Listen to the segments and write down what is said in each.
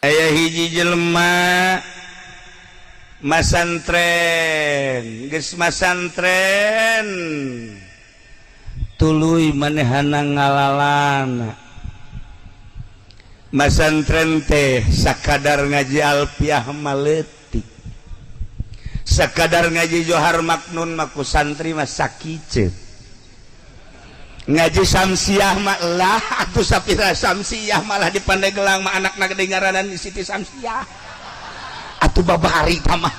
Aya hiji jelema masantren, geus masantren tuluy manehana ngalalana. Masantren teh sakadar ngaji alfiah mah leutik, sakadar ngaji Johar Maknun mah ku santri mah sakiceut, ngaji Samsiah mah lah atuh sapira Samsiah, malah di Pandeglang mah anakna gede ngaranan di Siti Samsiah. Atuh babari mah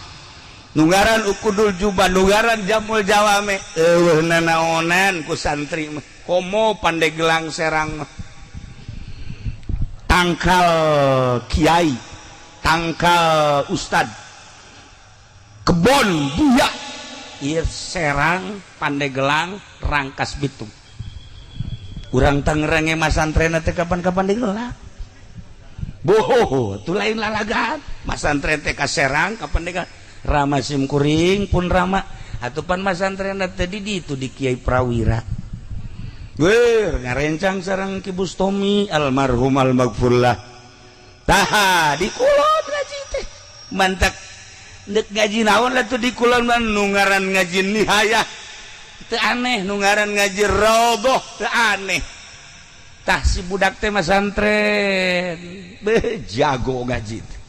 nu ngaran Ukudul Juba, nu ngaran Jamul Jawame, eueuh nanaonan ku santri mah. Komo Pandeglang, Serang mah tangkal kiai, tangkal ustad, kebon buya ieu Serang, Pandeglang, Rangkas Bitung. Urang Tangerang ge masantren teh kapan-kapan digelar. Boho, itu lain lalagan. Masantren teh ka Serang, ka Pandeglang. Rama sim kuring pun rama. Atuh pan masantren teh di ditu di Kiai Prawira. Weh, ngarencang sareng Ki Bustomi almarhum almaghfurlah. Tah, di kulon ngaji teh. Mantak ndek ngaji naon lah tuh di kulon mah, nu ngaran ngaji nihayah teu aneh, nu ngaran ngaji raudhah teu aneh. Tah, si budak teh masantren be jago ngaji teh.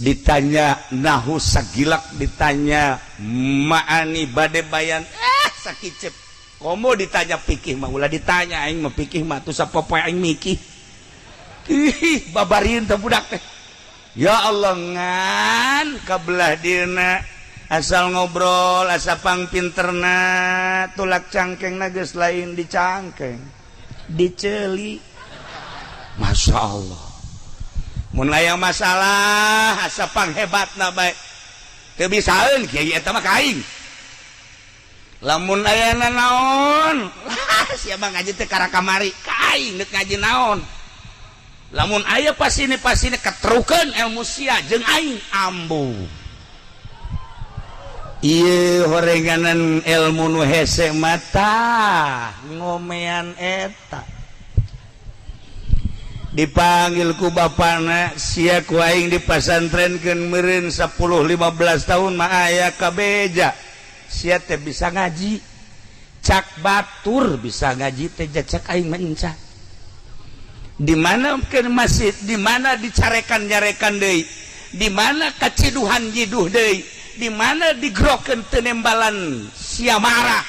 Ditanya nahu sagilak, ditanya ma'ani bade bayan sakicep. Komo ditanya pikih mah ulah ditanya, aing mah pikih mah tuh sapopoe aing mikih. Ih, babarin teh budak teh. Ya Allah, ngan kabelah dina asal ngobrol asa pang pinterna, tulak cangkeng geus lain di cangkeng, diceli. Masya Allah, mun aya masalah asa panghebatna bae, teu bisaeun kiai eta mah ka aing. Lamun aya naon lah, siapa ngaji teh kara kamari ka aing, deuk ngaji naon. Lamun aya pasini pasini ketrukeun ilmu sia jeung aing, ambu ieu horenganan ilmu nu hese mata ngomean eta. Dipanggil ku bapana, "Sia ku aing di pasantrenkeun meureun 10 15 tahun mah aya kabeja sia teh bisa ngaji. Cak batur bisa ngaji teh, cak aing mah enca." Di mana ke masjid, di mana dicarekan nyarekan deui, di mana kaciduhan jiduh deui, di mana digrokeun teu nembalan sia marah,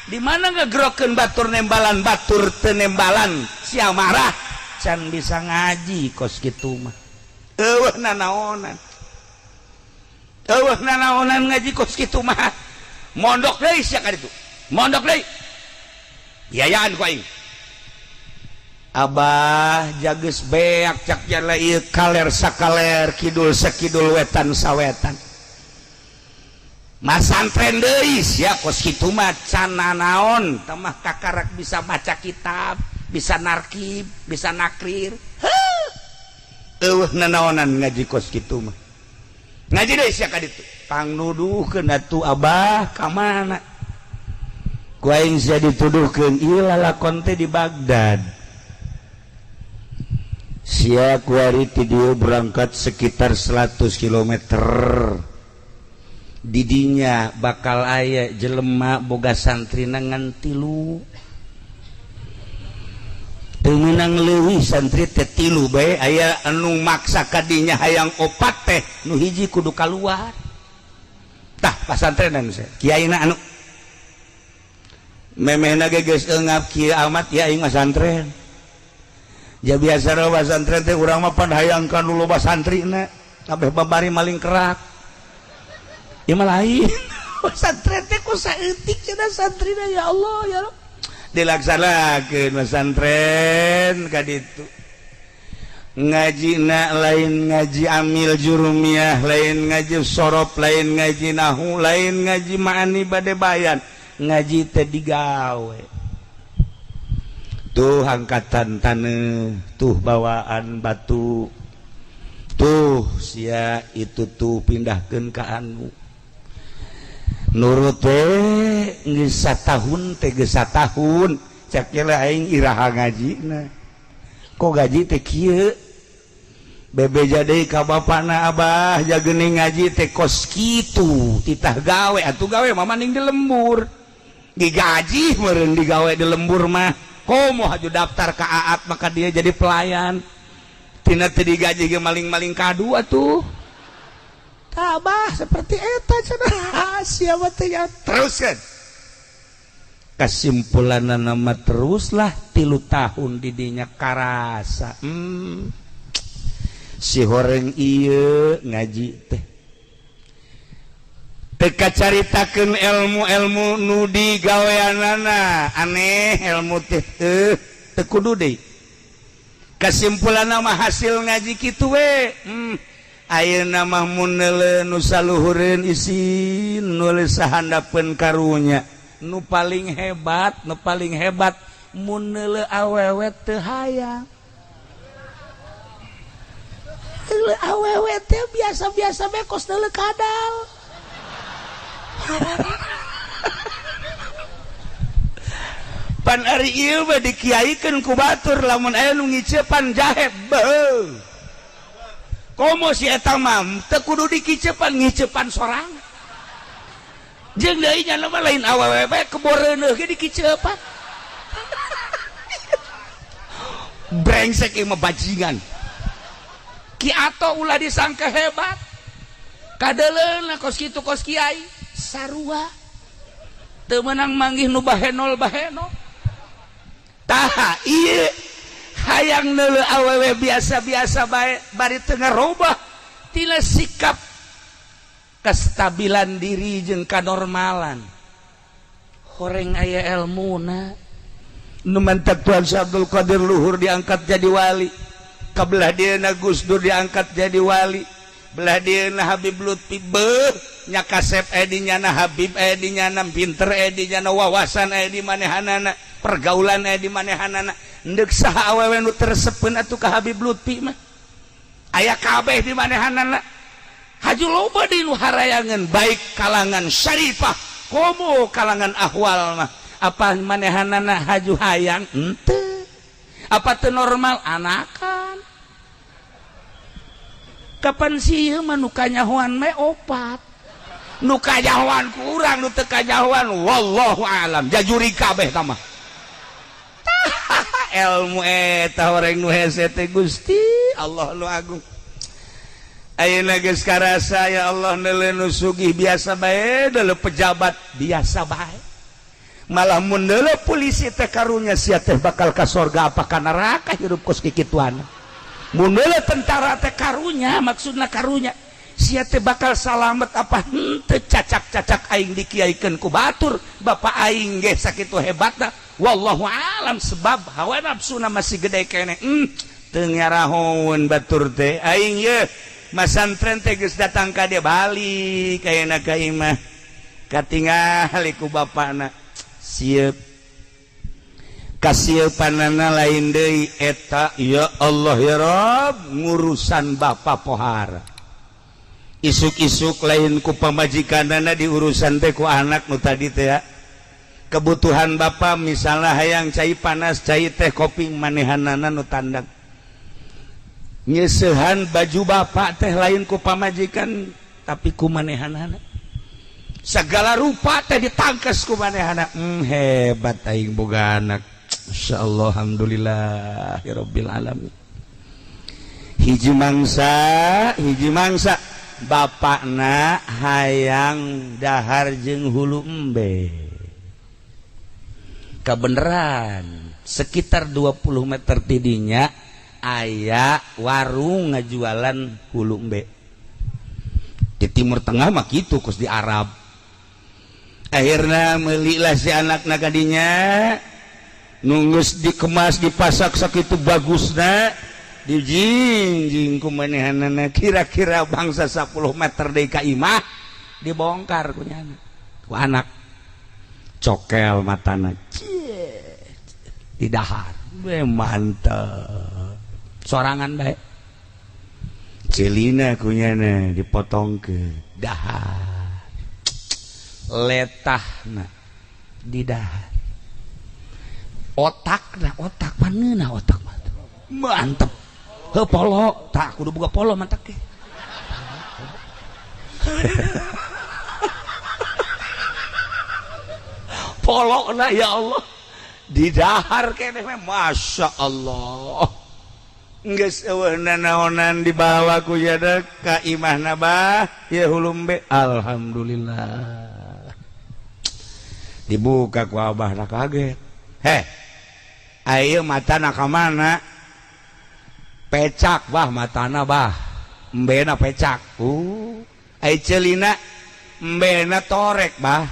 di mana ngegrokeun batur nembalan, batur teu nembalan sia marah, can bisa ngaji kos kitu mah. Eueuh nanaonan, eueuh nanaonan ngaji kos kitu mah. Mondok deui sia ka ditu, mondok deui, biayaan ku aing. "Abah, jages beak," cak jala ieu, "kaler sakaler, kidul sakidul, wetan sawetan." Masantren deui sia kos kitu mah, can nanaon tamah, kakarak bisa baca kitab, bisa narkib, bisa nakrir. Eueuh nanaonan ngaji kos kitu mah, ngaji deui sia ka ditu. Pangnuduhkeun atuh, Abah, ka mana ku aing sia dituduhkeun? Ieu lalakon teh di Baghdad. Sia kuari ti dieu berangkat sekitar 100 km, didinya bakal aya jelema boga santri ngan tilu, teu meunang leuwih, santri teh tilu bae. Aya anu maksa kadinya hayang opat teh, nu hiji kudu kaluar. Tah, pasantrenan saya kiaina anu memehna ge geus eungap kieu amat ya aing masantren. Ja biasa pasantren teh urang mah pan hayang ka nu loba santrina, kabeh babari maling kerak. Ya mah lain pesantren teh, ku saeutik cenah santrina. Ya Allah, ya Allah, dilaksanakeun pesantren ka ditu, ngajina lain ngaji amil jurumiyah, lain ngaji sorof, lain ngaji nahu, lain ngaji ma'ani bade bayan, ngaji teh digawe. Tuh angkatan taneuh, tuh bawaan batu tuh, sia itu tuh pindahkeun ka anu nurut we. Geus satahun teh, geus satahun, cak aing, iraha ngajina kok gaji teh kieu? Bebeja deui ka bapana, "Abah, jagening ngaji teh kos kitu, titah gawe atuh." Gawe mah maning di lembur, digaji meureun, digawe di lembur mah. Komo haju daftar ka Aat, maka dia jadi pelayan tina teu digaji ge maling-maling kadu atuh. Tah, Abah, seperti eta cenah siapa teh ya. Terus kan kesimpulan nama teruslah 3 tahun didinya karasa, si horeng ieu ngaji teh teka caritakeun ilmu-ilmu nu digaweanana aneh, ilmu teh teu kudu deui. Kesimpulan nama hasil ngaji kitu we, ayeuna mah mun neuleu nu saluhureun isin, nulis sahandapeun. Karunya nu paling hebat, nu paling hebat mun neuleu awewe teu hayang. Neuleu awewe teh biasa-biasa bae, kos neuleu kadal. Pan ari ieu mah dikiaikeun ku batur, lamun aya nu ngicepan jahe beuh. Komo si eta mah teu kudu dikicepan, ngicepan sorang. Jeung deui nya mah lain awewe bae, kebo reuneuh ge dikicepan. Brengsek ieu mah, bajingan. Ki Ato ulah disangka hebat, kadeleuna kos kitu, kos kiai sarua teu meunang manggih nu bahenol bahenol. Tah, ieu hayang neuleu awewe biasa-biasa bae, bari teu ngarobah tina sikap, kestabilan diri jeung kanormalan. Horeng aya elmuna. Nu mantak Tuan Syekh Abdul Qadir luhur diangkat jadi wali, kabelah dieuna Gus Dur diangkat jadi wali, belah dieuna Habib Lutfi, beuh nya kasep aya di nyana, Habib aya di nyana, pinter aya di nyana, wawasan aya di manehanana, pergaulan aya di manehanana. Ndek saha awewe nu teu resepeun atuh ka Habib Lutfi mah? Aya kabeh di manehanana. Haju loba di nu harayangan, baik kalangan syarifah komo kalangan ahwal mah. Apa manehanana haju hayang henteu? Apa teu normal anakan? Kapan sih ieu mah nu kanyahoan me opat, nu kanyahoan kurang, nu teu kanyahoan wallahu alam, jajuri kabeh tah mah. Ilmu eta horeng nu hese teh, Gusti Allah nu agung. Ayeuna geus karasa, ya Allah, neuleu nu sugih biasa bae, deuleu pejabat biasa bae, malah mun neuleu polisi teh karunya, sia teh bakal ka sorga apa ka neraka hirup kos kikituan. Mun neuleu tentara teh karunya, maksudna karunya sia teh bakal salamet apa henteu. Cacak-cacak aing dikiaikeun ku batur, bapak aing ge sakitu hebatna, wallahu alam, sebab hawa nafsuna masih gede keneh. Teu ngarahoeun batur teh. Aing ye masantren teh geus datang ka dia, balik ayeuna ka imah, katingali ku bapakna sieup. Kasieupanana lain deui eta, ya Allah ya Rob, ngurusan bapak pohara isuk-isuk lain ku pamajikanana diurusan teh, ku anak nu tadi teh ya. Kebutuhan bapak misalnya hayang cai panas, cai teh, kopi, manehanana nu tandang. Nyesehan baju bapak teh lain ku pamajikan, tapi ku manehanana. Segala rupa teh ditangkes ku manehana. Hebat aing boga anak. Insyaallah, alhamdulillah ya rabbil alamin. Hiji mangsa, hiji mangsa bapakna hayang dahar jeung hulu embe. Kebenaran sekitar 20 meter tidinya aya warung ngajualan hulu embe. Di Timur Tengah mah gitu, kos di Arab. Akhirnya melilah si anak kadinya, nunggus dikemas, dipasak sakitu bagusna, dijingjing ku manehanana. Kira-kira bangsa 10 meter deui ka imah, dibongkar ku nyana, ku anak cokel matana di dahar. Be mantep sorangan bae. Celina kunyana dipotong ke dahar, letahna di dahar, otakna, otak paneuna, otak mah mantep. Heuh, polo tah kudu boga polo mantak ge. Polo lah, ya Allah, di dahar keneh, Masya Allah. Geus eueuh nanaonan, dibawa ku jada ka imahna, "Bah, ya hulu embe." Alhamdulillah. Dibuka ku abahna, kaget, "Heh, ayo matana ka mana?" "Pecak, Bah, matana, Bah, embena pecak." Ai ceulina?" "Embena torek, Bah."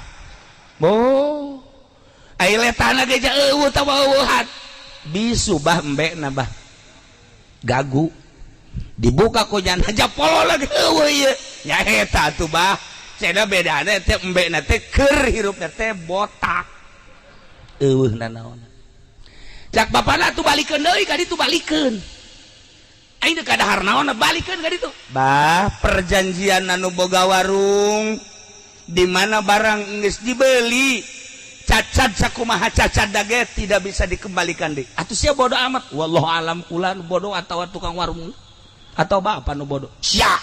"Oh, ai letana ge eueuh tawa eueuhan bisu, Bah, embena, Bah, gagu." Dibuka ku jana aja, polo lagi eueuh ieu nya. "Eta atuh, Bah, cenah bedana teh embena teh keur hirupna teh botak, eueuh nanaon." Cak bapana tuh, "Balikeun deui ka ditu, balikeun. Aing teu kadahar naon, balikeun ka ditu." Bah, perjanjian anu boga warung di mana barang geus dibeli, cacat sakumaha cacat dage tidak bisa dikembalikan deh. Atuh sia bodoh amat. Wallahu alam, kula nu bodoh atau tukang warung atau bapak nu bodoh. Sia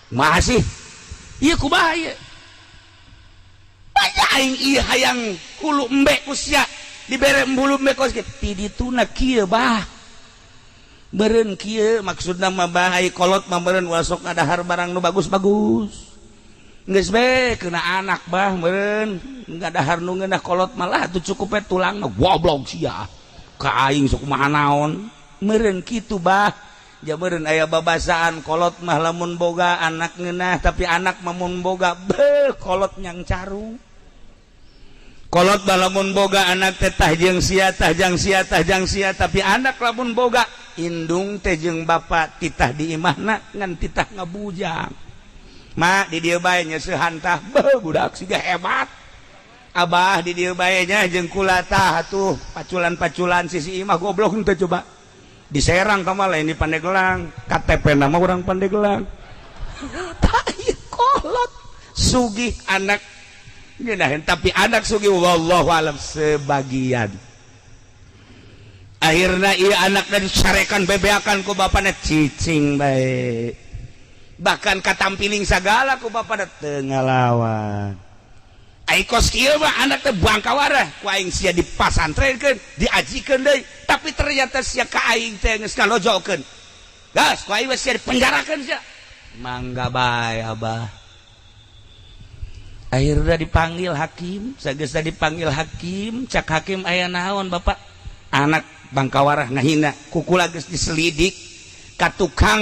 masih ieu kumaha ieu? Banyak aing ieu hayang hulu embe ku sia dibere hulu embe kos kieu. Ti dituna kieu, Bah, meureun kieu maksudna mah, Bah, ai kolot mah meureun ulah sok ngadahar barang nu bagus-bagus. Geus be kena anak, Bah, meureun ngadahar nu ngeunah, kolot malah tuh cukup we tulang. Goblok sia, ka aing sok kumaha naon. Meureun kitu, Bah, ja meureun aya babasaan kolot mah lamun boga anak ngeunah, tapi anak mah mun boga beuh kolot nyang carung. Kolot mah lamun boga anak teh tah jeung sia, tah jang sia, tah jang sia, tapi anak lamun boga indung teh jeung bapak titah di imahna ngan titah ngabujang. "Mak, di dieu bae nyeusehan tah." Beuh, budak siga hebat. "Abah, di dieu bae nya jeung kula tah atuh paculan-paculan sisi imah." Goblok teh coba. Di Serang kamu lain di Pandeglang, KTP nama orang Pandeglang. Tak kolot sugih anak ngeunaheun, tapi anak sugih wallahu alam sebagian. Akhirnya iya anak dari dicarekan, bebeakan ku bapaknya, cicing bae, bahkan katampiling sagala ku bapaknya teu ngalawan. Ai kos kieu mah anak teh bangkawarah ku aing sia dipasantrenkeun, diajikeun deui, tapi ternyata sia ka aing teh geus ngalojokeun. Gas ku aing mah sia dipenjarakeun sia. Mangga bae, Abah. Akhirnya dipanggil hakim. Sageus dipanggil hakim, cak hakim, "Aya naon, Bapak?" "Anak bangkawarah ngahina kukula." Geus diselidik ka tukang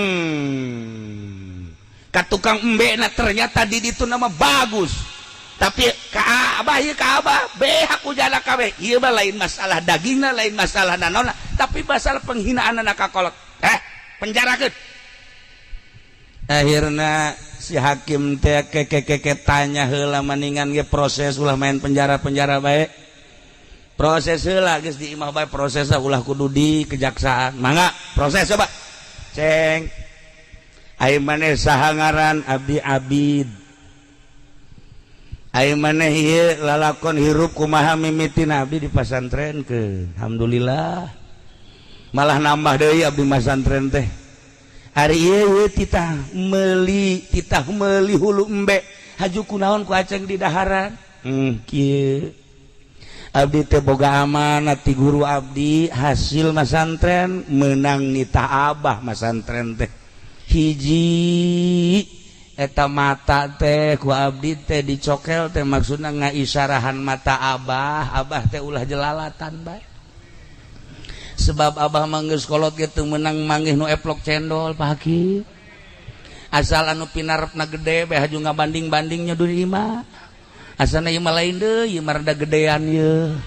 embe na, ternyata di ditu nama bagus, tapi ka abah ieu, ka abah beak ku jana kabeh. Ieu mah lain masalah dagingna, lain masalah nanona, tapi masalah penghinaan anak ka kolot. Eh, penjarakeun. Akhirna si hakim teh keke tanya heula, maningan ge proses, ulah main penjara-penjara bae, proses heula. Geus di imah bae proses, ulah kudu di kejaksaan. Mangga proses, coba ceng. Ai maneh saha ngaran? "Abdi Abid." Ai maneh ieu lalakon hirup kumaha mimitina? "Abdi di pasantren ke, alhamdulillah, malah nambah deui abdi masantren teh. Ari ieu titah meuli hulu embe, haju kunaon ku aceng di daharan?" Kieu, abdi teh boga amanat ti guru abdi hasil masantren, menang nitah abah masantren teh hiji eta mata teh ku abdi teh dicokel teh, maksudna ngaisyarahan mata abah, abah teh ulah jelalatan bae, sebab abah mah geus kolot gitu menang manggih nu eplok cendol, Pak Hakim. Asal anu pinarepna gede bae haju ngabanding-bandingnya di imah, asana ieu mah lain deui, ieu mah rada gedean ye."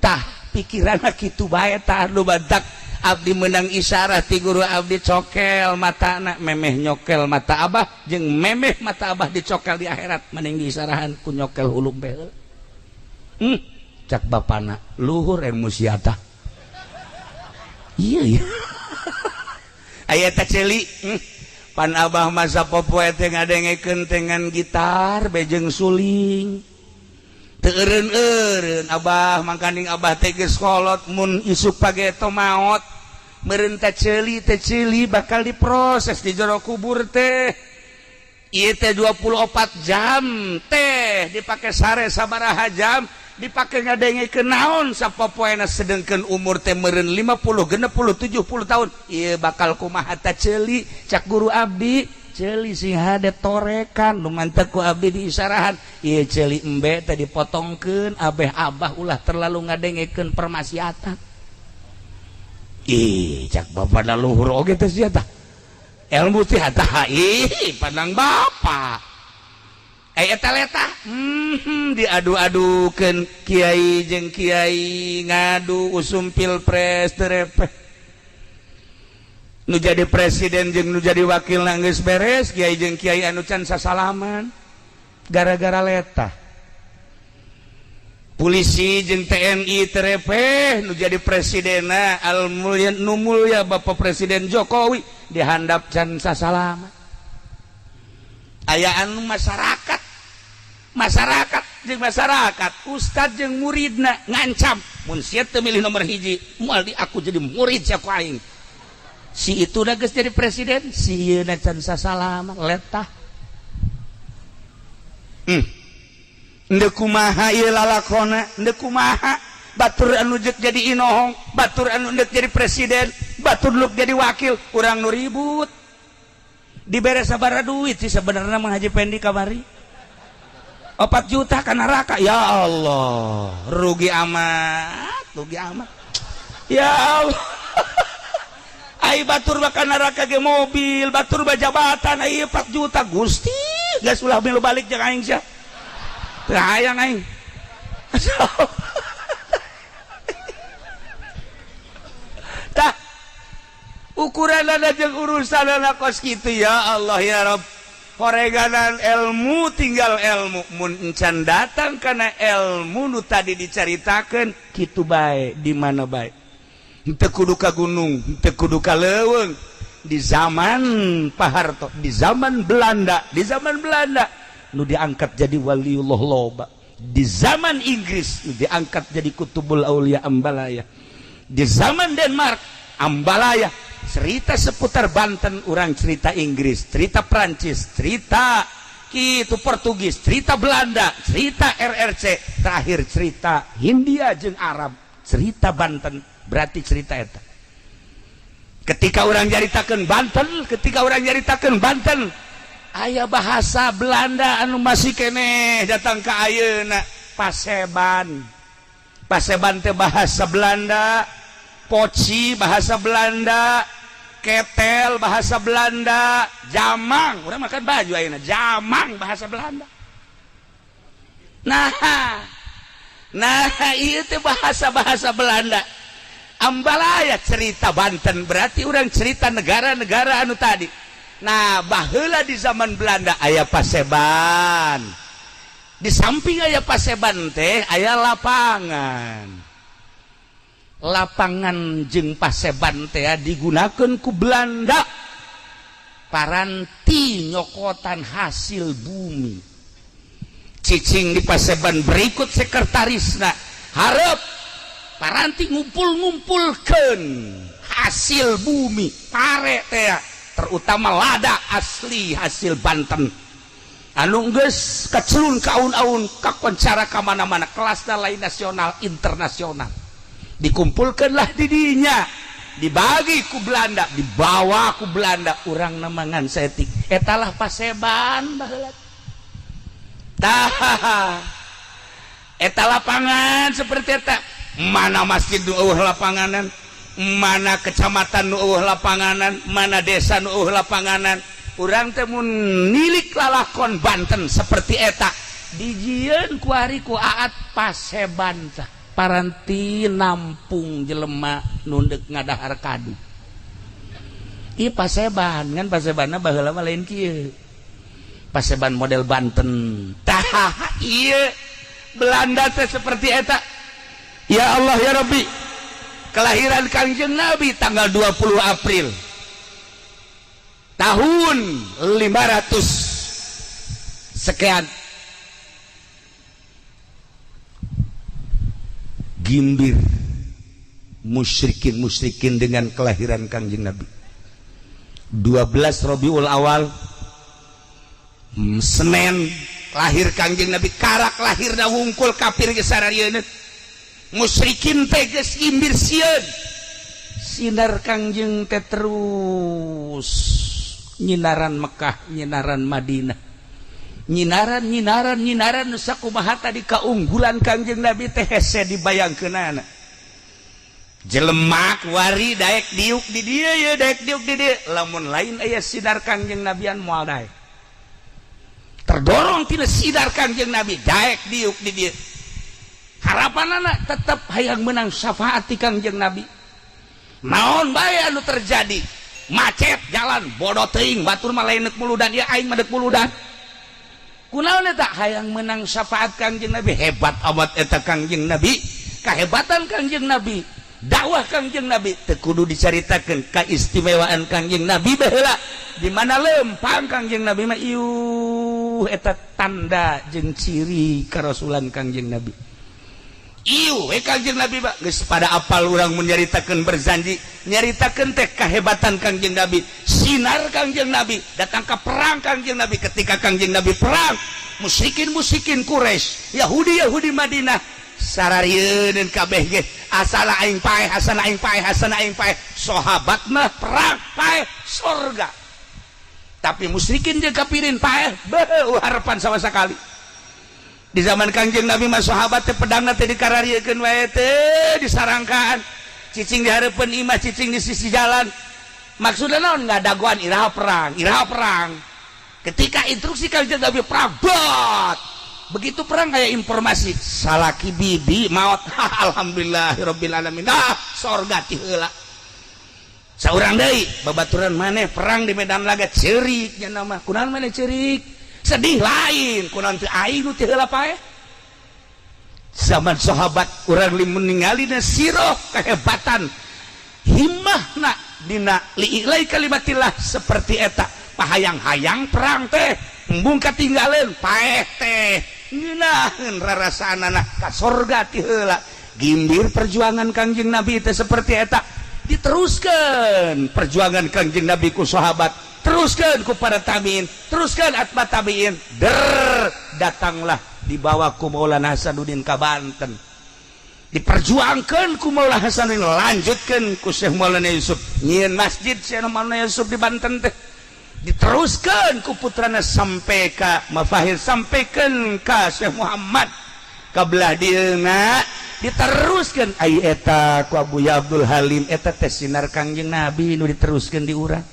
Tah, pikiranna kitu bae. Tah, nu bantak abdi menang isyarat ti guru abdi cokel matana, memeh nyokel mata abah jeung memeh mata abah dicokel di akhirat, mending diisyarahan ku nyokel hulu behel. Cak bapana, "Luhur ilmu sia tah." Iya iya, aya teh ceuli. Pan abah masa popoe teh ngadengekeun dengan gitar bejeng suling, teu eureun-eureun abah, mangkaning abah teh geus kolot, mun isuk pageto maot. Meureun teh ceuli teh ceuli bakal diproses di jero kubur teh. Ieu teh 24 jam teh dipake sare sabaraha jam, dipake ngadengekeun naon sapopoena, sedengkeun umur teh meureun 50, 60, 70 tahun. Ieu bakal kumaha ta ceuli? Cak guru abdi, ceuli sing hade torekan nu mantek ku abdi diisarahan. Ieu ceuli embe teh dipotongkeun abeh abah ulah terlalu ngadengekeun permaksiatan. Ih, cak bapak da luhur oge teh sia tah ilmu teh tah. Ih, pandang bapak eh eta letah diadu-adukeun kiai jeung kiai ngadu usum pilpres terepeh nu jadi presiden jeung nu jadi wakil geus beres, kiai jeung kiai anu can sasalaman gara-gara letah. Polisi jeung TNI terepeh nu jadi presidena al mulia nu mulia Bapak Presiden Jokowi dihandap can sasalaman. Aya anu masyarakat, masyarakat jeung masyarakat, ustad jeung muridna ngancam, mun sia teu milih nomor 1, moal di aku jadi murid sia ku aing. Si itu udah geus jadi presiden, si ieu can sasalaman letah. Ndek kumaha ieu lalakona? Ndek kumaha batur anu jek jadi inohong, batur anu ndek jadi presiden, batur nu jadi wakil, urang nu ribut? Dibere sabaraha duit sih sebenarnya Mang Haji Pendi kamari? 4 juta ka neraka. Ya Allah, rugi amat, rugi amat, ya Allah. Ai batur bakal neraka ge mobil, batur jabatan, ai 4 juta. Gusti, geus ulah milu balik jeung aing sia. Teu hayang aing. Tah, ukuran jeung urusan kos kitu. Ya Allah, ya Rob, horeganan ilmu, tinggal ilmu. Mun encan datang karena ilmu nu tadi dicaritakeun kitu bae, di mana bae, henteu kudu ka gunung, henteu kudu ka leuweung. Di zaman Pak Harto, di zaman Belanda, di zaman Belanda nu diangkat jadi waliullah loba. Di zaman Inggris nu diangkat jadi kutubul aulia Ambalaya. Di zaman Denmark Ambalaya. Cerita seputar Banten, orang cerita Inggris, cerita Prancis, cerita itu Portugis, cerita Belanda, cerita RRC, terakhir cerita Hindia jeung Arab. Cerita Banten berarti cerita eta. Ketika orang nyaritakeun Banten, ketika orang nyaritakeun Banten, aya bahasa Belanda anu masih keneh datang ke ayeuna, paseban. Paseban teh bahasa Belanda, poci bahasa Belanda, ketel bahasa Belanda, jamang, urang makan baju ayeuna jamang bahasa Belanda. Nah, nah, ieu teh bahasa-bahasa Belanda. Ambalaya cerita Banten berarti orang cerita negara-negara anu tadi. Nah, baheula di zaman Belanda aya paseban. Di samping aya paseban teh aya lapangan. Lapangan jeung paseban teh digunakan ku Belanda paranti nyokotan hasil bumi. Cicing di paseban berikut sekretarisna hareup paranti ngumpul-ngumpulkeun hasil bumi pare teh, terutama lada asli hasil Banten anu geus kacelun kaun-aun kakoncara ka mana-mana, kelasna lain nasional, internasional. Dikumpulkanlah di dinya, dibagi ku Belanda, dibawa ku Belanda, urang nemangan setik. Etalah paseban baheula. Tah, eta lapangan seperti eta. Mana masjid nu eueuh lapanganan, mana kecamatan nu eueuh lapanganan, mana desa nu eueuh lapanganan? Urang teh mun nilik lalakon Banten seperti eta, dijieun kuari ku Aat paseban tah paranti nampung jelema nu ndek ngadahar kadu. Ieu paseban kan pasebanna baheula mah lain kieu, paseban model Banten. Tah, ieu Belanda teh seperti eta. Ya Allah, ya Rabbi, kelahiran Kangjeng Nabi tanggal 20 April tahun 500 sekian. Gimbir. Musyrikin musyrikin dengan kelahiran Kangjeng Nabi 12 Robiul Awal, Senin, lahir Kangjeng Nabi. Karak lahir da wungkul kafir geus sararieun, musyrikin teh geus gimbir sieun. Sinar Kangjeng teh terus nyinaran Mekah, nyinaran Madinah, nyinaran, nyinaran, nyinaran. Nu sakumaha tadi kaunggulan Kangjeng Nabi teh hese dibayangkeunana. Jelema kuari daek diuk di dieu ya, daek diuk di dieu, lamun lain aya sinar Kangjeng Nabian moal daek. Terdorong tina sinar Kangjeng Nabi, daek diuk di dieu. Harapan anak tetap hayang menang syafaat ti Kangjeng Nabi. Naon bae anu terjadi, macet jalan, bodoh teuing, batur mah lain muludan ya, aing mah deuk muludan. Kunaon eta? Hayang menang syafaat Kangjeng Nabi. Hebat amat eta Kangjeng Nabi, kehebatan Kangjeng Nabi, dakwah Kangjeng Nabi teu kudu dicaritakeun. Keistimewaan Kangjeng Nabi baheula di mana lempang Kangjeng Nabi mah, iuh, eta tanda jeung ciri karasulan Kangjeng Nabi. Iuh we Kangjeng Nabi mah geus pada apal. Urang mun nyaritakeun berzanji, nyaritakeun teh kahebatan Kangjeng Nabi, sinar Kangjeng Nabi datang ke perang Kangjeng Nabi. Ketika Kangjeng Nabi perang, musyrikin musyrikin Quraisy, Yahudi Yahudi Madinah sararieun kabeh ge, asal aing paeh, asal aing paeh, asal aing paeh. Sahabat mah perang paeh sorga, tapi musyrikin jeung kafirin paeh beuh harapan sama sekali. Di zaman Kangjeng Nabi mah sahabat teh pedangna teh dikarariekeun wae teh, disarangkan, cicing di hareupeun imah, cicing di sisi jalan. Maksudna naon? Ngadagoan iraha perang, iraha perang. Ketika instruksi Kangjeng Nabi perang, bot begitu perang kayak informasi salaki bibi maut. Alhamdulillahirabbil alamin, ah, sorga ti heula. Saurang deui babaturan maneh perang di medan laga, ceurik nya nama. Kunaon maneh ceurik sedih? Lain kunaon teu aing nu ti heula paeh. Zaman sahabat urang ningali na siroh kehebatan himmahna dina li'ilai kalimatillah seperti eta, pahayang-hayang perang teh embung katinggaleun, paeh teh ngeunaheun rarasaanana ka sorga ti heula. Gimbir perjuangan Kangjeng Nabi teh seperti eta. Diteruskan perjuangan Kangjeng Nabi ku sahabat, teruskan ku para tabiin, teruskan atba tabiin, der datanglah dibawa ku Maulana Hasanuddin ka Banten, diperjuangkan ku Maulana Hasanuddin, lanjutkan ku Syekh Maulana Yusuf, nyieun masjid Syekh Maulana Yusuf di Banten teh, diteruskan ku putrana sampai ka Mafahir, sampaikan ka Syekh Muhammad ka belah dieuna, diteruskan ai eta ku Abu Abdul Halim. Eta teh sinar Kangjeng Nabi nu diteruskan di urang.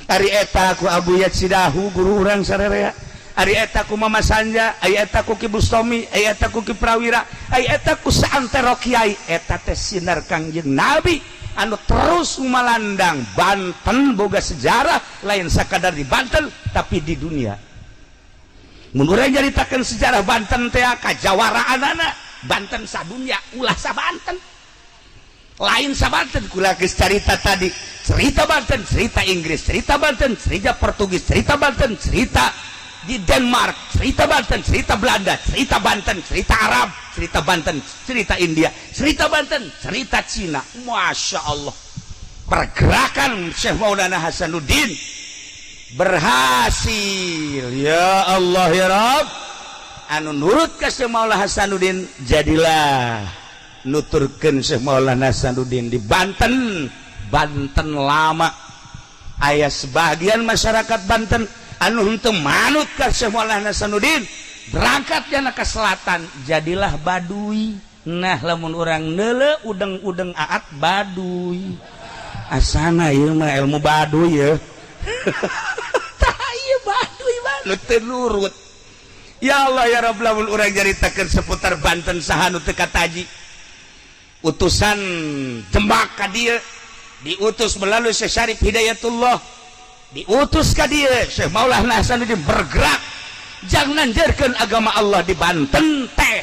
Ari eta ku Abu Yatsidahu, guru urang sarerea. Ari eta ku Mama Sanja, ari eta ku Ki Bustomi, ari eta ku Ki Prawira, ari eta ku saantero kiai. Eta teh sinar Kangjeng Nabi anu terus malandang. Banten boga sejarah lain sakadar di Banten, tapi di dunia. Mun urang nyaritakeun sejarah Banten teh kajawaraanana Banten sadunya, ulah sa Banten, lain sa Banten. Kula geus carita tadi, cerita Banten cerita Inggris, cerita Banten cerita Portugis, cerita Banten cerita di Denmark, cerita Banten cerita Belanda, cerita Banten cerita Arab, cerita Banten cerita India, cerita Banten cerita Cina. Masya Allah, pergerakan Syekh Maulana Hasanuddin berhasil. Ya Allah ya Rabb, anu nurut ke Syekh Maulana Hasanuddin, jadilah nuturkeun Syekh Maulana Hasanuddin di Banten. Banten lama aya sebagian masyarakat Banten anu henteu manut ka Syekh Maulana Hasanuddin, berangkat jana ke selatan, jadilah Baduy. Nah, lamun urang neule udeng-udeng aat Baduy, asana ieu mah ilmu Baduy ya. Tah, ieu Baduy mah nu teu nurut. Ya Allah ya Rabb, lamun urang nyaritakeun seputar Banten, saha nu teu kataji? Utusan Demak ka dieu diutus melalui Syekh Syarif Hidayatullah, diutus ka dieu. Syekh Maulana Hasanuddin bergerak jangan nanjerkeun agama Allah di Banten teh.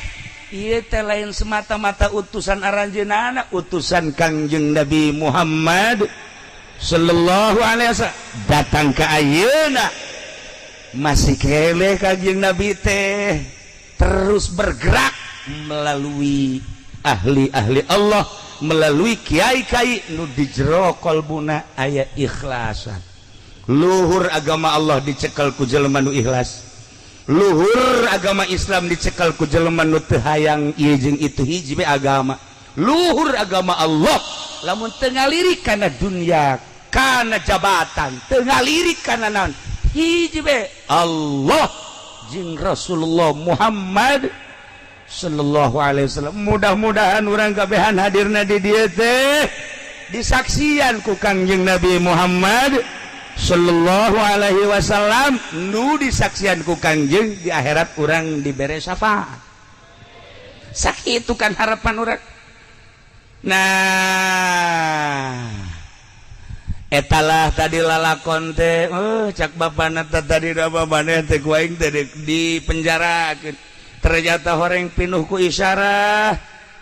Ieu teh lain semata-mata utusan aranjeunana, utusan Kangjeng Nabi Muhammad sallallahu alaihi wasallam datang ke ayeuna masih keneh. Kangjeng Nabi teh terus bergerak melalui ahli-ahli Allah. Melalui kiai-kiai nu di jero kolbuna aya ikhlasan. Luhur agama Allah dicekel ku jelema nu ikhlas, luhur agama Islam dicekel ku jelema nu teu hayang ieu jeung itu, hiji be agama. Luhur agama Allah lamun teu ngalirik kana dunya, kana jabatan, teu ngalirik kana naon, hiji be Allah jeung Rasulullah Muhammad sallallahu alaihi wasallam. Mudah-mudahan urang kabehan hadirna di dieu teh disaksian ku Kangjeng Nabi Muhammad sallallahu alaihi wasallam, nu disaksian ku Kangjeng di akhirat urang dibere syafaat. Sakitu kan harapan urang. Nah, etalah tadi lalakon teh. Oh, cak bapana tadi da bapana teh ku aing teh di penjara, ternyata horeng pinuh ku isyarah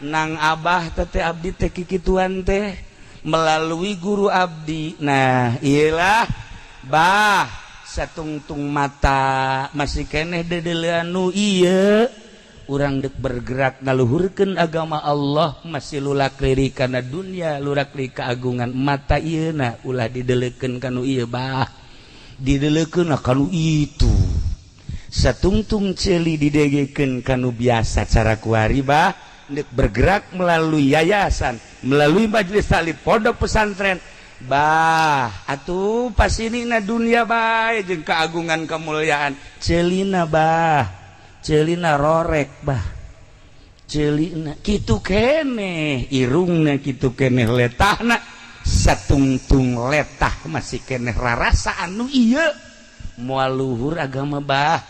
nang abah teh, abdi teh kikituan teh melalui guru abdi. Nah, iyalah bah, satungtung mata masih keneh dedelean nu ieu, urang dek bergerak ngaluhurkeun agama Allah masih lulak lirik kana dunia, lurak lirik keagungan. Mata ieu na ulah didelekeun kanu ieu bah, didelekeun kanu itu. Satungtung ceuli didegekeun kanu biasa cara kuari bah, dek bergerak melalui yayasan, melalui majelis taklim, pondok pesantren bah. Atuh pas ini na dunia bae jeung keagungan kemuliaan, ceulina bah, ceulina rorek bah, ceulina kitu keneh, irungna kitu keneh, letahna satungtung letah masih keneh rarasa anu ieu moal luhur agama bah.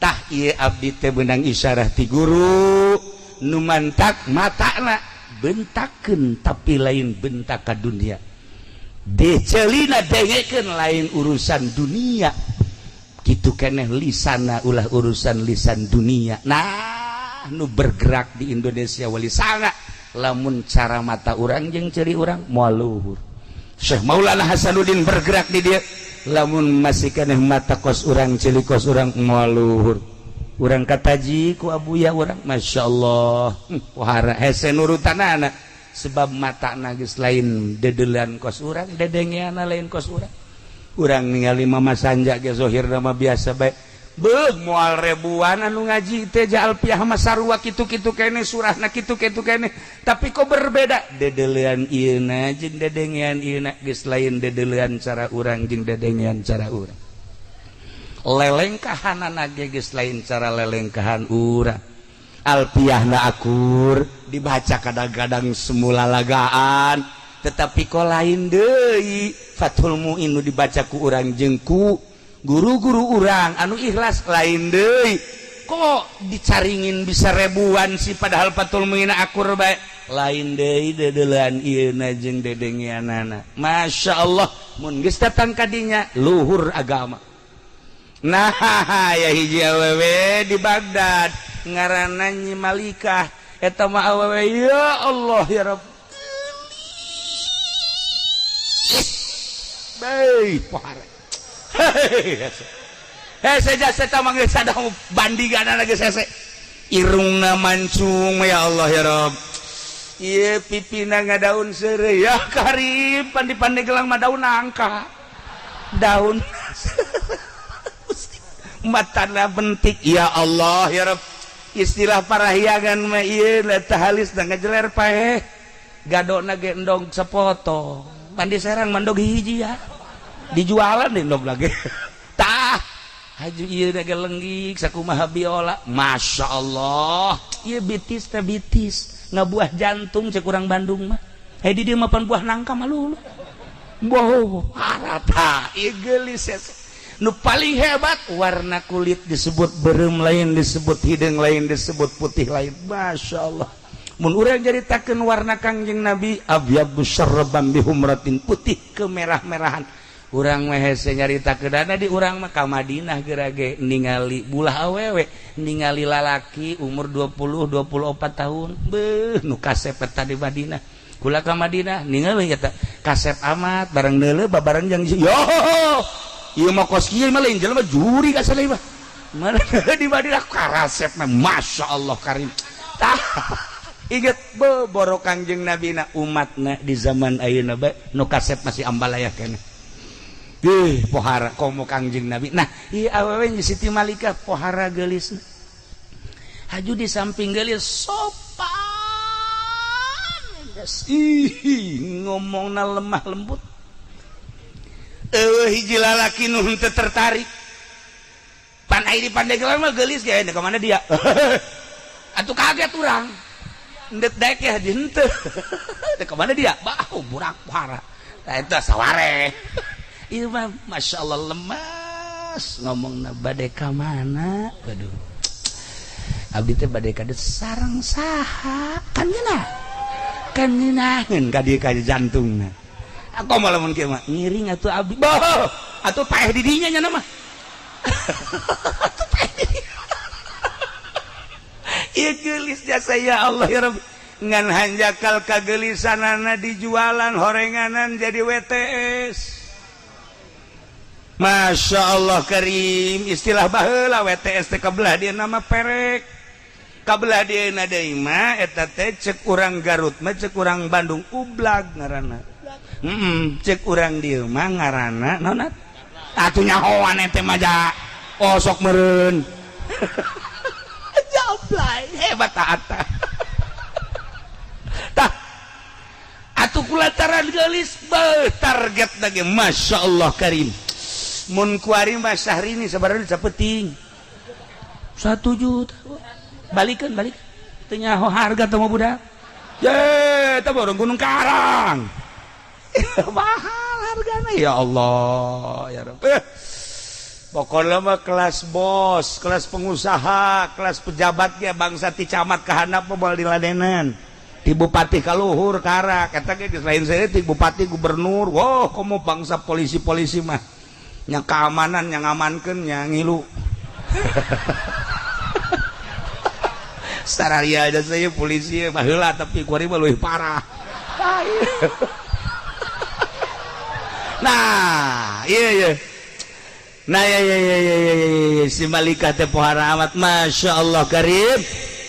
Tah, ieu abdi teh beunang isyarah ti guru nu mantak matana bentakeun, tapi lain bentak ka dunia, deceulina dengekeun lain urusan dunia, kitu keneh lisana ulah urusan lisan dunia. Nah, nu bergerak di Indonesia wali sanga lamun cara mata urang jeung ceuli urang moal luhur. Syekh Maulana Hasanuddin bergerak di dieu, lamun masih keneh mata kos urang, ceuli kos urang, moal luhur. Urang kataji ku abuya urang, Masya Allah, pohara hese nurutanana, sebab mata geus lain dedelan kos urang, dedengeana lain kos urang. Urang ningali Mama Sanja ge zohir mah biasa bae. Beuh, moal ribuan anu ngaji teh Alfiah mah sarua kitu-kitu keneh, surahna kitu-kitu keneh, tapi kok berbeda dedelean ieuna jeung dedengean ieuna geus lain dedelean cara urang jeung dedengean cara urang, lelengkahanana ge geus lain cara lelengkahan urang. Alfiahna akur dibaca, kadang-kadang semula lagaan, tetapi kok lain deui Fathul Muin nu dibaca ku urang jeung ku guru-guru urang anu ikhlas, lain deui. Kok dicaringin bisa ribuan sih, padahal Fathul Muin akur bae? Lain deui dedelean ieuna jeung dedengeanana. Masya Allah, mun geus datang kadinya luhur agama. Nah, ya hiji awewe di Baghdad ngaranna Nyi Malikah. Eta mah awewe, ya Allah ya Rabb. Baik, pohara. Hese jasa mah geus sadang bandinganana geus hese. Irungna mancung, ya Allah ya Rabb. Ieu pipina ngadaun seureuy, ya karib pan di Pandeglang mah daun nangka. Daun matana bentik, ya Allah ya Rabb. Istilah parahyangan mah ieu teh halis da ngajeler paeh. Gadona ge endog sepotong. Pan di Serang mah endog hiji ya. Dijualan di endog lagi. Tah, haju ieu ge lenggik sakumaha biola. Masya Allah. Ieu bitis teh bitis ngabuah jantung cek urang Bandung mah. Hei, di dieu mah pan buah nangka mah lulu. Boh, harata ieu geulis. Nu paling hebat warna kulit disebut berem lain, disebut hidung lain, disebut putih lain. Masya Allah. Mun urang nyaritakeun warna Kangjeng Nabi, abyadu syarban bihumratin, putih kemerah-merahan. Urang mah hese nyaritakeun di urang mah ka Madinah geura ge ningali bulah awewe, ningali lalaki umur 20 24 tahun. Beuh, nu kasep eta di Madinah. Kula ka Madinah ningali eta kasep amat, bareng neuleuh babareng jeung yo ieu mah kos kieu mah lain jelema, juri ka saleh mah. Mana di Madinah karasep mah, Masya Allah karim. Tah. Ingat boro Kangjeng Nabi na umatna di zaman ayeuna bae nu kasep masih ambalaya keneh. Ih, pohara komo Kangjeng Nabi. Nah, ieu awewe Siti Malikah pohara geulisna. Haju di samping geulis sopan. Ih, ngomongna lemah lembut. Eueuh hiji lalaki nu henteu tertarik. Pan ai di Pandeglang mah geulis ge ka mana dia? Atuh kaget urang. Ndek daek ya di henteu. Teh ka mana dia? Bah, burak pohara. Tah eta saware. Ieu mah masyaallah lemas ngomongna bade ka mana? Waduh. Abdi teh bade ka sareng saha? Kan ngeunah. Kan ngeunaheun ka dieu ka jantungna. Aku malah mun kieu mah ngiring atuh abdi. Bah, atuh paeh di dinya nya mah. Atuh paeh di dinya. Ieu geulis jasa ya Allah ya Rabbi. Ngan hanjakal kagelisanana dijualan horenganan jadi WTS. Masya Allah Karim, istilah baheula WTS teh kabelah dia nama perek. Kabelah dia deui mah eta teh cek urang Garut mah cek urang Bandung ublag ngaranna. Cek urang dieu mah ngaranna naon atuh nyahoan ente mah ja. Oh sok meureun. Jablay hebat taat. Tah atuh kulantaran geulis beuh target lagi Masya Allah Karim. Mun kuari mah Syahrini sabaraha sapeting 1 juta. Balikeun balik. Teu nyaho harga teh mah budak. Ye, teh borong Gunung Karang. Mahal hargana ya Allah ya Rabb. Pokoknya mah kelas bos, kelas pengusaha, kelas pejabat ya bangsa ti camat ka handap mah moal diladenan. Ti bupati ka luhur karak eta ge geus lain saeutik bupati gubernur. Wah, komo bangsa polisi-polisi mah nya keamanan yang ngamankeun nya ngilu. Sararia aja saya polisi baheula tapi kuari mah leuwih parah. Nah, iya iya. Nah, iya iya iya iya iya si Malikah teh pohara amat Masya Allah Karim.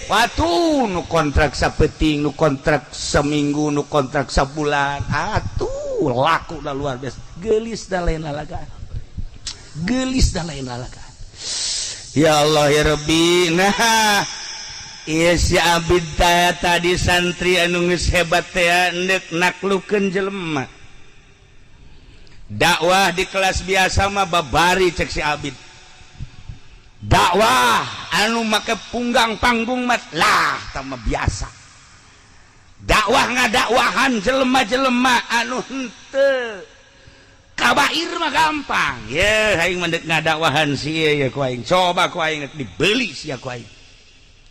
Watu nu kontrak sapeting, nu kontrak seminggu, nu kontrak sabulan. Atuh laku dah luar biasa. Geulis dah lain lalagaan. Geulis dah lain lalagaan. Ya Allah ya Rabbi. Nah, iya si Abid tadi santri anu geus hebat teh endek naklukeun jelema. Dakwah di kelas biasa mah babari cek si Abid. Dakwah anu make punggang panggung mah lah tah mah biasa. Dakwah ngadakwahan jelema-jelema anu henteu kabair mah gampang. Ye aing mah deuk ngadakwahan si ieu ye ku aing. Coba ku aing dibeli sia ku aing.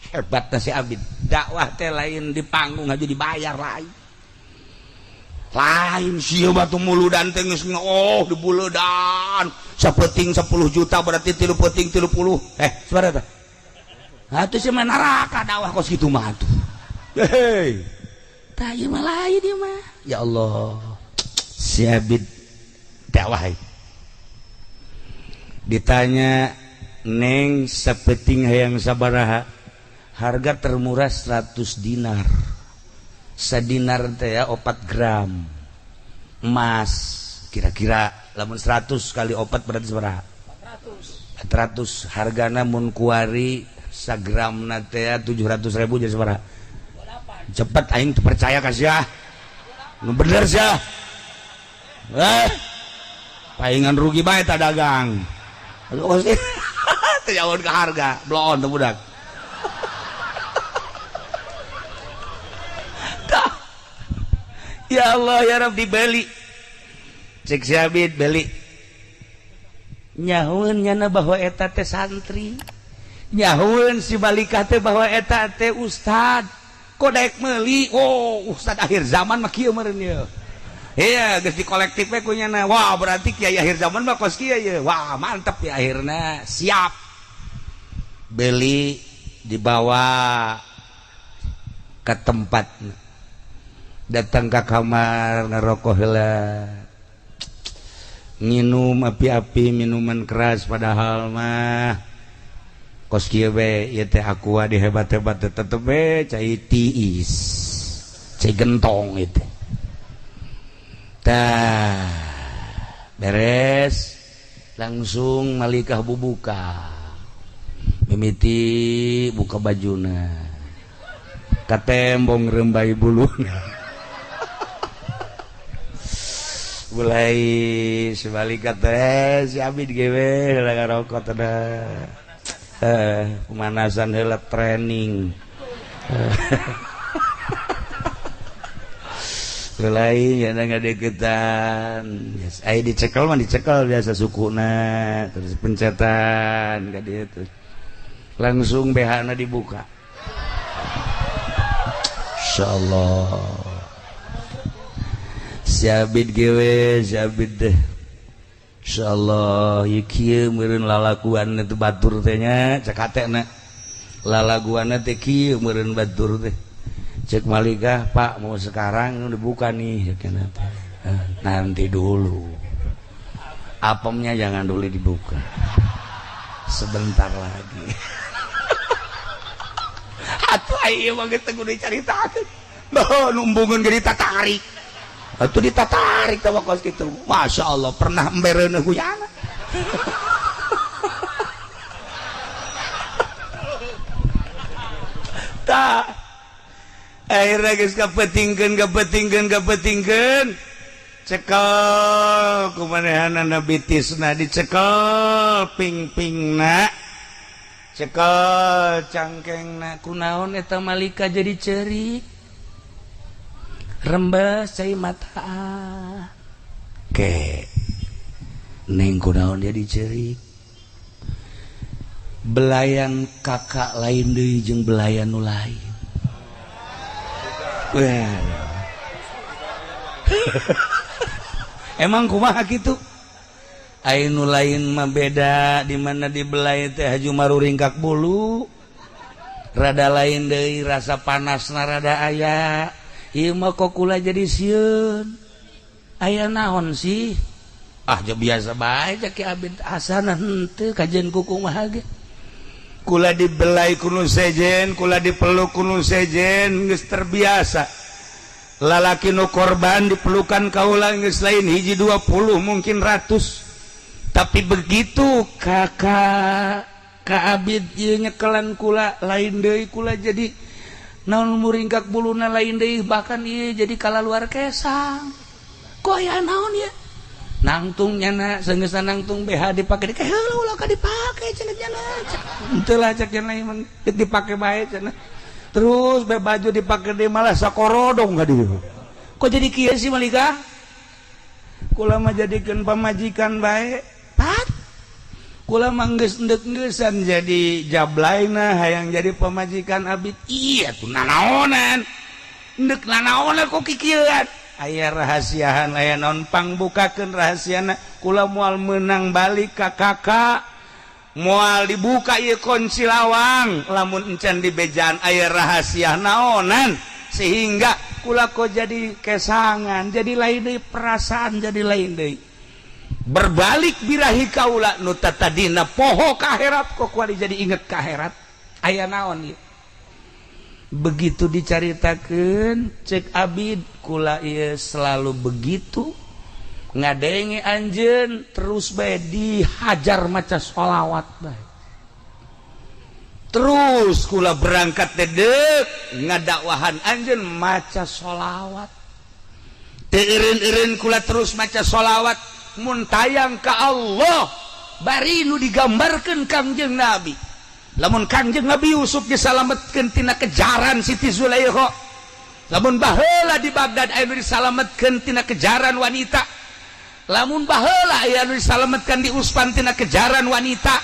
Hebat si Abid. Dakwah teh lain di panggung aja dibayar lain. Lain sia batu muludan teh geus oh dibuledan. Sapeting 10 juta berarti 3 peting 30. Sabaraha tah? Atuh sia mah neraka dakwah kos kitu mah atuh. Hei. Tah ieu mah lain ieu mah. Ya Allah. Si Abid dakwah. Ditanya, "Neng sapeting hayang sabaraha?" Harga termurah 100 dinar. Sadinar teh ya 4 gram emas kira-kira lamun 100 kali 4 berarti sabaraha? 400. Hargana mun kuari sagramna teh 700.000 jadi sabaraha? Cepet aing teu percaya ka sia. Nu bener sia. Paingan rugi bae ta dagang. Aduh teu jauh ke harga, bloon teu budak. Ya Allah ya Rabb dibeli. Cek si Abid beli. Nyahueun nyana bahwa eta teh santri. Nyahueun si Malikah teh bahwa eta teh ustad. Kok daek meuli? Oh, ustad akhir zaman mah kieu meureun ieu. Iya, geus di kolektif we ku nyana. Wah, berarti kiai akhir zaman mah kos kieu ye. Wah, mantep ya akhirna. Siap. Beli dibawa ke tempat. Datang ke kamar ngerokok heula, nginum api-api minuman keras padahal mah Kos kieu we ieu teh aqua dihebat-hebat tetep we cai tiis, cai gentong itu. Tah, beres langsung malikah bubuka, mimiti buka bajuna, katembong rembai buluna. Mulai sebalik kata si Abid gewe heula ngarokok teh, pemanasan heula, training. Mulai ya ngadeukeutan. Yes, ai dicekel mah dicekel biasa sukuna, terus pencetan ka dieu terus. Langsung BH-na dibuka. Insyaallah. Si Abid gewe, si Abid deh. Insyaallah ieu kieu meureun lalaguan itu batur teh nya, cek hatena. Lalaguanna teh kieu meureun batur teh. Cek Malikah, "Pak, mau sekarang dibuka nih?" Cek teh. "Nanti dulu. Apemnya jangan dulu dibuka. Sebentar lagi." Atuh ieu mah geus teu kudu dicaritakeun. Bah, numbungeun ge ditatarik. Atuh ditatarik teh kos kitu. Masya Allah, pernah embereun huyana. Tah, akhirnya geus kapetingkeun kapetingkeun kapetingkeun, cekel kumanehanana bitisna, dicekel ping-pingna, cekel cangkengna. Kunaon eta malika jadi cerik, rembes cai mata ke neng? Kunaon jadi cerik? Belayan kakak lain deui jeung belayan nu lain. Wah. Emang kumaha kitu? Ai nu lain mah beda, di mana dibelai teh haju maruringkak bulu. Rada lain deui, rasa panasna rada aya. Ieu mah kok kula jadi sieun. Aya naon sih? Ah, ja biasa bae cek Ki Abid, asana henteu kajian kuku mah ge. Kula dibelai kunu sejen, kula dipeluk kunu sejen, geus terbiasa. Lalaki nu korban dipelukan kaula geus lain hiji 20, mungkin ratus. Tapi begitu kakak Ka Abid ieu nyekelan kula, lain deui kula jadi naon, muringkak buluna lain deui, bahkan ieu jadi kalaluar kesang. Kok aya naon ya? Nangtung nyana sanggeusna nangtung BH dipake di heula, ulah ka dipake cenah nyana. Henteu lah cek cenah mah dipake bae cenah. Terus be baju dipake deui malah sakorodong ka dieu. Kok jadi kieu sih, Malika? Kula mah jadikeun pamajikan bae. Pat. Kula mah geus endek-engeusan jadi jablaina, hayang jadi pamajikan Abid. Iya tuh nanaonan. Endek nanaonan kok kikieuan? Aya rahasiahan, aya naon? Pangbukakeun rahasiana. Kula moal menang balik ka kakak, moal dibuka ieu kunci lawang lamun encan di bejaan aya rahasia naonan, sehingga kula kok jadi kesangan, jadi lain deui perasaan, jadi lain deui, berbalik birahi kaula nu tatadina poho ka akhirat, kok kuari jadi inget ka akhirat. Aya naon ieu? Begitu dicaritakeun cek Abid, kula ieu selalu begitu ngadenge anjeun terus bae dihajar maca sholawat bae terus. Kula berangkat dedek ngadakwahan anjeun maca sholawat, teu eureun-eureun kula terus maca sholawat. Mun tayang ka Allah bari nu digambarkeun Kangjeng Nabi, lamun Kangjeng Nabi Yusuf disalametkeun tina kejaran Siti Zulaikha, lamun baheula di Baghdad aya nu disalametkeun tina kejaran wanita, lamun baheula aya nu disalametkeun di Uspan tina kejaran wanita,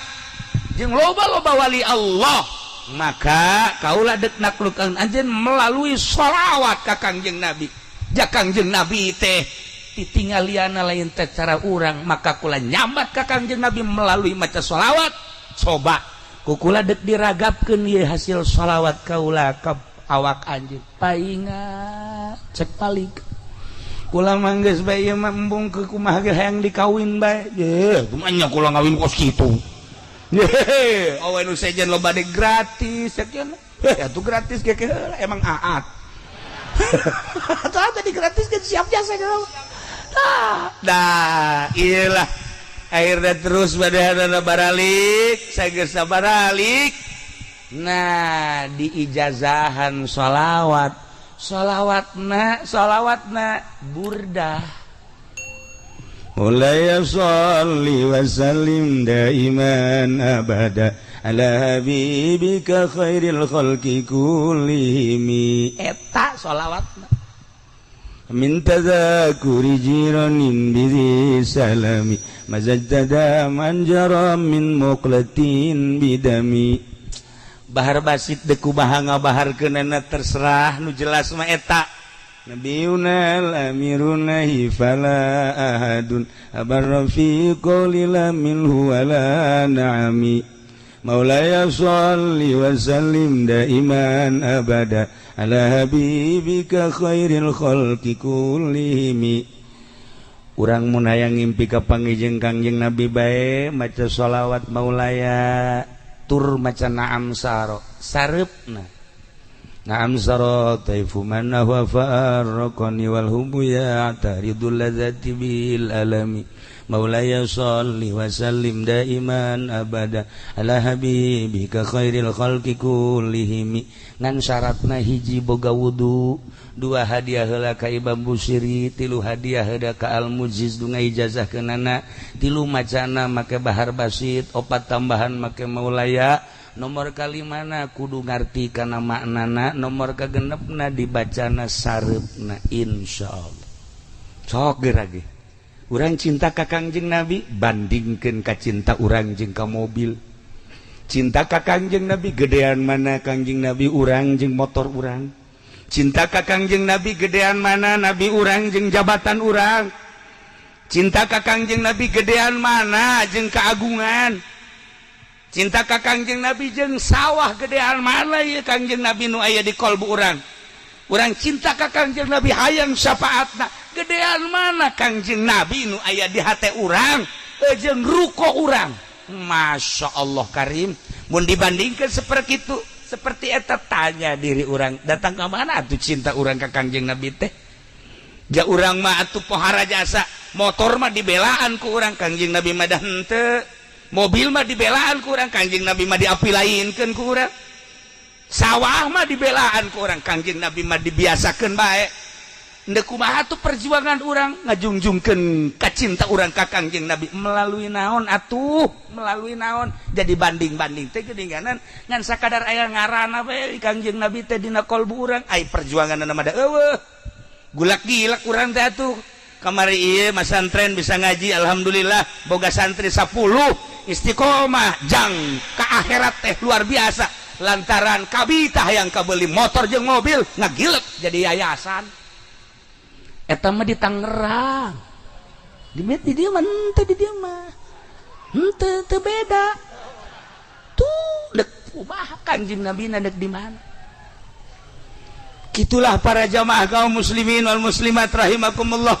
jeung loba-loba wali Allah, maka kaula dek naklukan anjeun melalui sholawat ka Kangjeng Nabi. Ja Kangjeng Nabi teh titinggaliana lain teh cara urang, maka kula nyambat ka Kangjeng Nabi melalui maca sholawat. Coba kukula dek diragapkeun ieu hasil sholawat kaula ka awak anjeun. Painga cek palik, kula mah geus bae ieu mah, embung ke kumaha ge hayang dikawin bae. Ye, kumaha kula ngawin kos kitu? Yehe, oh, nu sejen loba de gratis ya. Ya tuh gratis kayak emang aat atau tadi gratis kan, siap jasa gitu. Nah, iyalah, akhirnya terus pada baralik saya baralik. Nah, diijazahan sholawat, sholawat na, sholawat na burdah. مولاي صل وسلم دائما أبدا على حبيبك خير الخلق كلهم. Eta sholawat. من تذاكر جيران بذي سلام مزجت دما جرى من مقلة بدم. Bahar basit deuk kumaha ngabaharkeunana terserah, nu jelas mah eta. نبينا الأمير نهي فلا أحد أبر في قول لا منه ولا نعم. مولاي صل وسلم دائما أبدا على حبيبك خير الخلق كلهم. Urang mun hayang ngimpi kapanggih jeung Kangjeng Nabi bae maca sholawat maulaya tur maca naam saro sareupna. نعم سرى طيف من هو فارقني والهم يعترض اللذة بالألم. مولاي صل وسلم دائما أبدا على حبيبك خير الخلق كلهم. Ngan syaratna hiji, boga wudu, dua, hadiah heula ka Imam Busiri, tilu, hadiah heula ka Al Mujiz nu ijazahkeunana, tilu, macana make bahar basit, opat, tambahan make maulaya, nomor kalimana kudu ngarti kana maknana, nomor kagenepna dibacana sareupna. Insyaallah sok geura ge urang cinta ka Kangjeng Nabi, bandingkeun ka cinta urang jeung ka mobil. Cinta ka Kangjeng Nabi gedean mana Kangjeng Nabi urang jeung motor urang? Cinta ka Kangjeng Nabi gedean mana Nabi urang jeung jabatan urang? Cinta ka Kangjeng Nabi gedean mana jeung keagungan? Cinta ka Kangjeng Nabi jeung sawah gedean mana ya Kangjeng Nabi nu aya di kolbu urang? Urang cinta ka Kangjeng Nabi, hayang syafaatna, gedean mana Kangjeng Nabi nu aya di hate urang jeung ruko urang? Masya Allah Karim, mun dibandingkan seperti itu, seperti eta, tanya diri urang, datang ke mana tuh cinta urang ke Kangjeng Nabi teh? Ja urang mah atuh pohara jasa, motor mah dibelaan ku urang, Kangjeng Nabi mah dah henteu. Mobil mah dibelaan ku urang, Kangjeng Nabi mah diapilainkeun ku urang. Sawah mah dibelaan ku urang, Kangjeng Nabi mah dibiasakeun bae. Ndek kumaha tuh perjuangan urang ngajungjungkeun kacinta urang ka Kangjeng Nabi melalui naon atuh, melalui naon? Jadi banding-banding teh geuninganan ngan sakadar aya ngaranna we Kangjeng Nabi teh dina kolbu urang, ai perjuanganna mah da eueuh. Gulak gilak urang teh atuh. Kamari ieu masantren bisa ngaji, alhamdulillah boga santri 10 istiqomah jang ka akhirat teh luar biasa, lantaran kabita yang kabeli motor jeung mobil ngagilek jadi yayasan. Eta mah di Tangerang, di dieu mah henteu, di dieu mah henteu, teu beda tuh. Dek kumaha Kanjeng Nabi dek di mana? Gitulah para jamaah kaum muslimin wal muslimat rahimakumullah.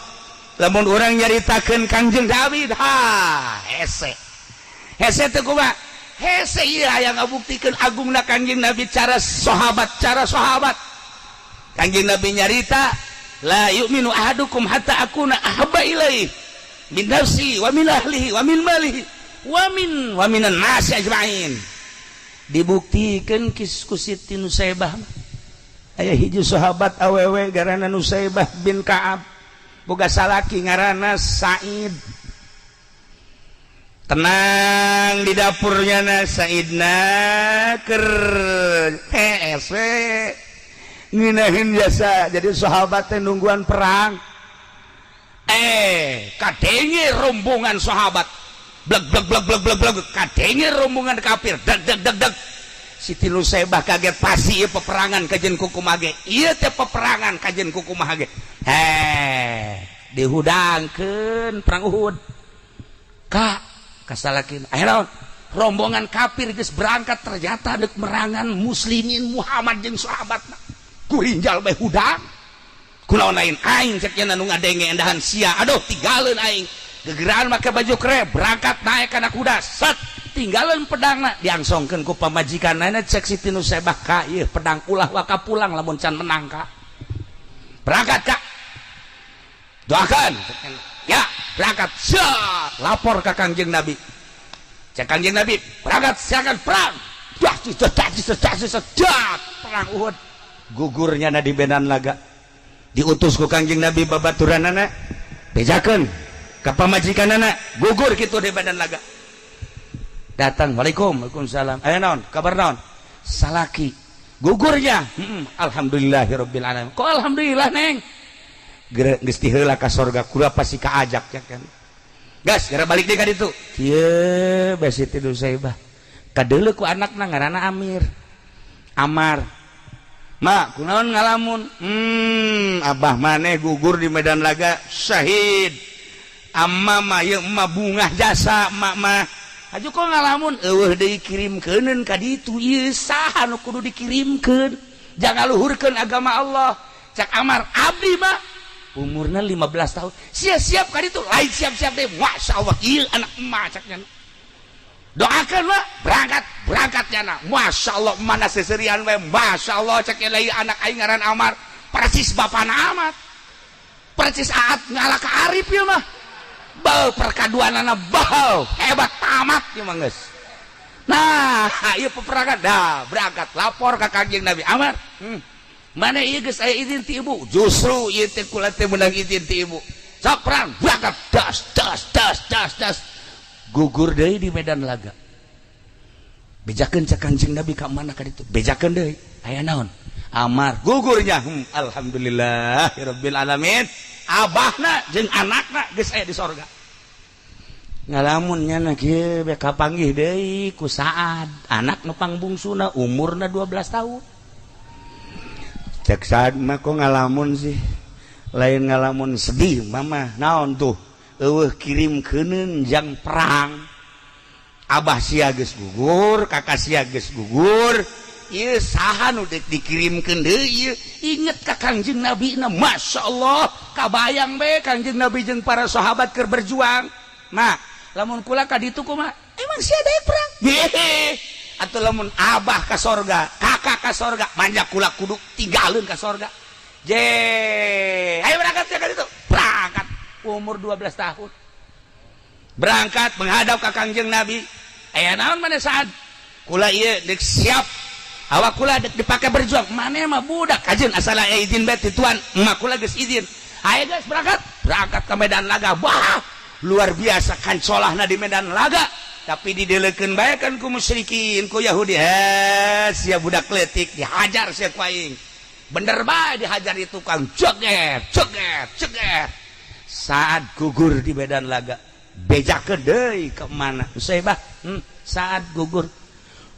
Lamun urang nyaritakeun Kangjeng David, ha, hese hese teu kumaha hese. Ieu aya ngabuktikeun agungna Kangjeng Nabi, cara sahabat, cara sahabat. Kangjeng Nabi nyarita, لا يؤمن أحدكم حتى أكون أحب إليه من نفسه ومن أهله ومن ماله ومن الناس أجمعين. Dibuktikan ku Siti Nusaibah. Aya hiji sahabat awewe garana Nusaibah bin Ka'ab, boga salaki ngaranna Said. Tenang di dapurnya na Saidna keur hees we ngeunaheun jasa. Jadi sahabat teh nungguan perang, eh kadenge rombongan sahabat bleg bleg bleg bleg bleg bleg, kadenge rombongan kafir deg deg deg deg. Siti Nusaibah kaget, pasti ieu peperangan kajen kukumaha ge, ieu teh peperangan kajen kukumaha ge. Heh, dihudangkeun perang Uhud ka kasalakin. Akhirnya rombongan kafir geus berangkat, ternyata dek merangan muslimin Muhammad jeung sahabat. Kurinjal bae hudang, kunaon lain aing cek nu ngadenge endahan sia. Aduh, tinggalin aing gegeraan make baju krep, berangkat naik kana kuda, set. Ditinggalan pedangna, diangsongkeun ku pamajikanana. Cek Siti Nusaybah, "Ka, ieu pedang ulah waka pulang lamun can menang." Ka, berangkat, Kak, doakan ya. Berangkat, siap, lapor ke Kangjeng Nabi. Cek Kangjeng Nabi, "Berangkat, silakan perang." Dak, perang Uhud, gugurnya na di medan laga. Diutus ku Kangjeng Nabi babaturanana, bejakeun ka pamajikanana gugur kitu di medan laga. Datang, "Waalaikum." "Waalaikumsalam." "Aya naon? Kabar naon?" "Salaki gugurnya." Alhamdulillahirabbil alamin." "Kok alhamdulillah, Neng?" "Geus diheula ka sorga, kula pasti kaajak ya kan." Gas, gara balik deui ka ditu. Kieu bae Siti Nusaybah kadeuleu ku anakna, ngaranna Amir, Amar. "Ma, kunaon ngalamun?" Abah maneh gugur di medan laga, syahid. Amma mah ieu emak bungah jasa emak mah. Aju kok ngalamun? Eueuh deui kirimkeuneun ka ditu. Ieu saha nu kudu dikirimkeun jangan luhurkeun agama Allah?" Cak Amar, "Abdi mah." Umurna 15 tahun. Siap-siap ka ditu, lain siap-siap deh. Masya Allah, ieu anak emak, caknya. "Doakan lah." Berangkat, berangkat nyana. Masya Allah, mana seserian we. Masya Allah, cek lain, anak aing ngaran Amar persis bapana amat, persis aat ngalah ka Arif ya mah. Bau perkaduanana bau hebat, tamat ya mah geus. Nah, ieu peperangan dah. Berangkat, lapor ka Kangjeng Nabi. Amar, Mana ieu geus aya izin ti ibu? Justru ieu teh kula teh meunang izin ti ibu. Sok perang. Berangkat, das das das das das, gugur deui di medan laga. Bejakeun cek Kanjeng Nabi ka mana ka ditu. Bejakeun deui, "Aya naon?" "Amar gugurnya." Alhamdulillah rabbil alamin, abahna jeung anakna geus aya di sorga. Ngalamun nyana kieu be, kapanggih deui ku Saad, anak nu pangbungsuna, umurna 12 tahun. Cek Saad mah, "Kok ngalamun sih?" "Lain ngalamun sedih, Mama." "Naon tuh?" "Eueuh kirimkeuneun jang perang. Abah sia geus gugur, kakak sia geus gugur, ieu saha nu deuk dikirimkeun deui ieu?" Inget ka Kangjeng Nabi na, Masya Allah, kabayang be Kangjeng Nabi jeung para sahabat keur berjuang. "Ma, lamun kula ka ditu kumaha? Emang sia deui perang?" "Hehe, atuh lamun abah ka sorga, kakak ka sorga, manja kula kudu tinggalin ka sorga." Je, ayo berangkat ya ka ditu. Berangkat umur 12 tahun, berangkat menghadap ka Kangjeng Nabi. "Aya naon mana, Saad?" "Kula ieu dek siap, awak kula dek dipake berjuang. Maneh mah budak kajeun, asal aya izin bae ti tuan. Emak kula geus izin. Ayo guys, berangkat." Berangkat ke medan laga. Wah, luar biasa kancolahna di medan laga, tapi didelekeun bae kan ku musyrikin, ku Yahudi. "Eh, sia budak leutik, dihajar sia ku aing." Bener bae dihajar itu tukang, ceget ceget ceget, saat gugur di medan laga. Bejakeun deui ke mana Usaibah, saat gugur,